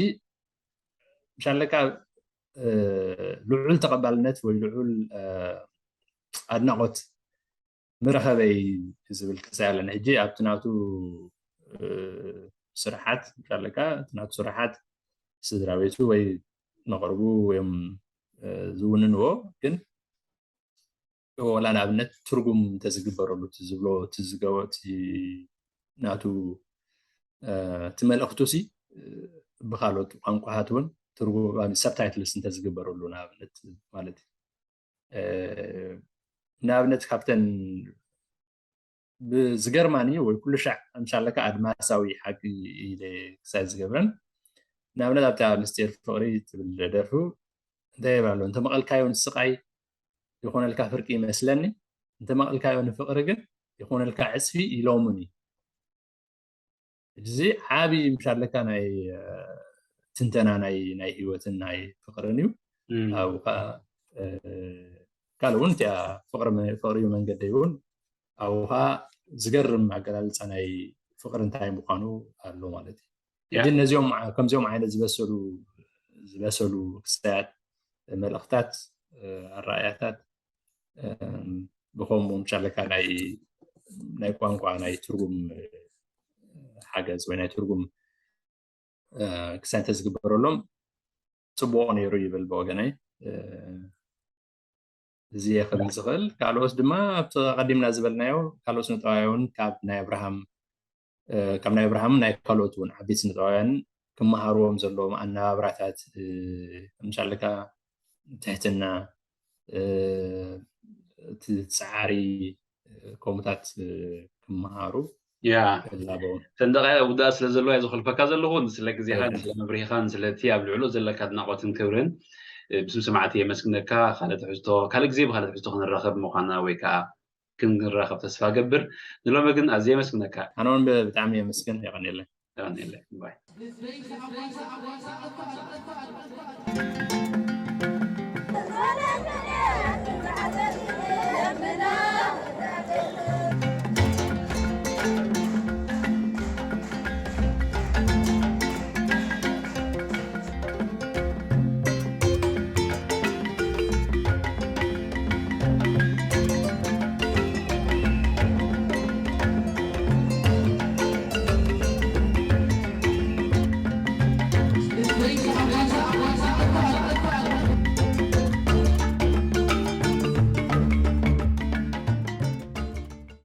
ምሻለካ ልዑል ተቐባልነት ወይ ልዑል ኣድናቖት ምረኸበይ ዝብል ክሳይ ኣለኒ። ሕጂ ኣብቲ ናቱ ስራሓት ምሻለካ እቲ ናቱ ስራሓት ስድራ ቤቱ ወይ መቕርቡ እዮም ዝውንንዎ። ግን ወላ ንኣብነት ትርጉም እንተዝግበረሉ እቲ ዝብሎ እቲ ዝገበ እቲ ናቱ እቲ መልእኽቱ ሲ ብካልኦት ቋንቋታት እውን ትርጉም subtitles እንተዝግበረሉ ንኣብነት ማለት እዩ። ንኣብነት ካብተን ብዝገርማኒ ወይ ኩሉ ሻዕ ምሻለካ ኣድማሳዊ ሓቂ ኢለ ክሳይ ዝገብረን ንኣብነት ኣብታ ምስጢር ፍቕሪ ትብል ደርፉ እንታይ ይብል ኣሎ? "እንተመቐልካዮ ንስቓይ ይኾነልካ ፍርቂ ይመስለኒ፣ እንተመቐልካዮ ንፍቕሪ ግን ይኾነልካ ዕጽፊ" ኢሎሙኒ። እዚ ዓቢ ምሻለካ ናይ ትንተና ናይ ናይ ህይወትን ናይ ፍቕርን እዩ። ኣብኡ ከዓ ካልእ እውን እቲኣ ፍቕሪ ፍቕሪ እዩ መንገደይ እውን ኣብኡ ከዓ ዝገርም ኣገላልፃ ናይ ፍቕሪ እንታይ ምዃኑ ኣሎ ማለት እዩ። ሕጂ ነዚኦም ከምዚኦም ዓይነት ዝበሰሉ ዝበሰሉ ክስታያት፣ መልእኽታት፣ ኣረኣእያታት ብከምኡ ምሻለካ ናይ ናይ ቋንቋ ናይ ትርጉም ሓገዝ ወይ ናይ ትርጉም ክሳይ እንተዝግበረሎም ፅቡቕ ነይሩ ይብል ብወገነይ። እዚ የኽእል ዝኽእል። ካልኦት ድማ ኣብቲ ቀዲምና ዝበልናዮ ካልኦት ስነጥበባውያን እውን ካብ ናይ ኣብርሃም ካብ ናይ ኣብርሃምን ናይ ካልኦት እውን ዓበይቲ ስነጥበባውያን ክመሃርዎም ዘለዎም ኣነባብራታት ምሻለካ ትሕትና እቲ ፃዕሪ ከምኡታት ክመሃሩ ያ ላበው ሰንደቃ ውዳእ ስለ ዘለዋ እየ ዝኸልፈካ ዘለኹ። ስለ ግዜኻን ስለ መብርሂኻን ስለቲ ኣብ ልዕሉ ዘለካ ኣድናቖትን ክብርን ብስም ሰማዕቲ የመስግነካ። ካልእ ትሕዝቶ ካልእ ግዜ ብካልእ ትሕዝቶ ክንራኸብ ምዃና ወይ ከዓ ክንራኸብ ተስፋ ገብር። ንሎሚ ግን ኣዝየ የመስግነካ። ኣነ እውን ብጣዕሚ የመስግን። የቐንየለይ። የቐንየለይ። ባይ።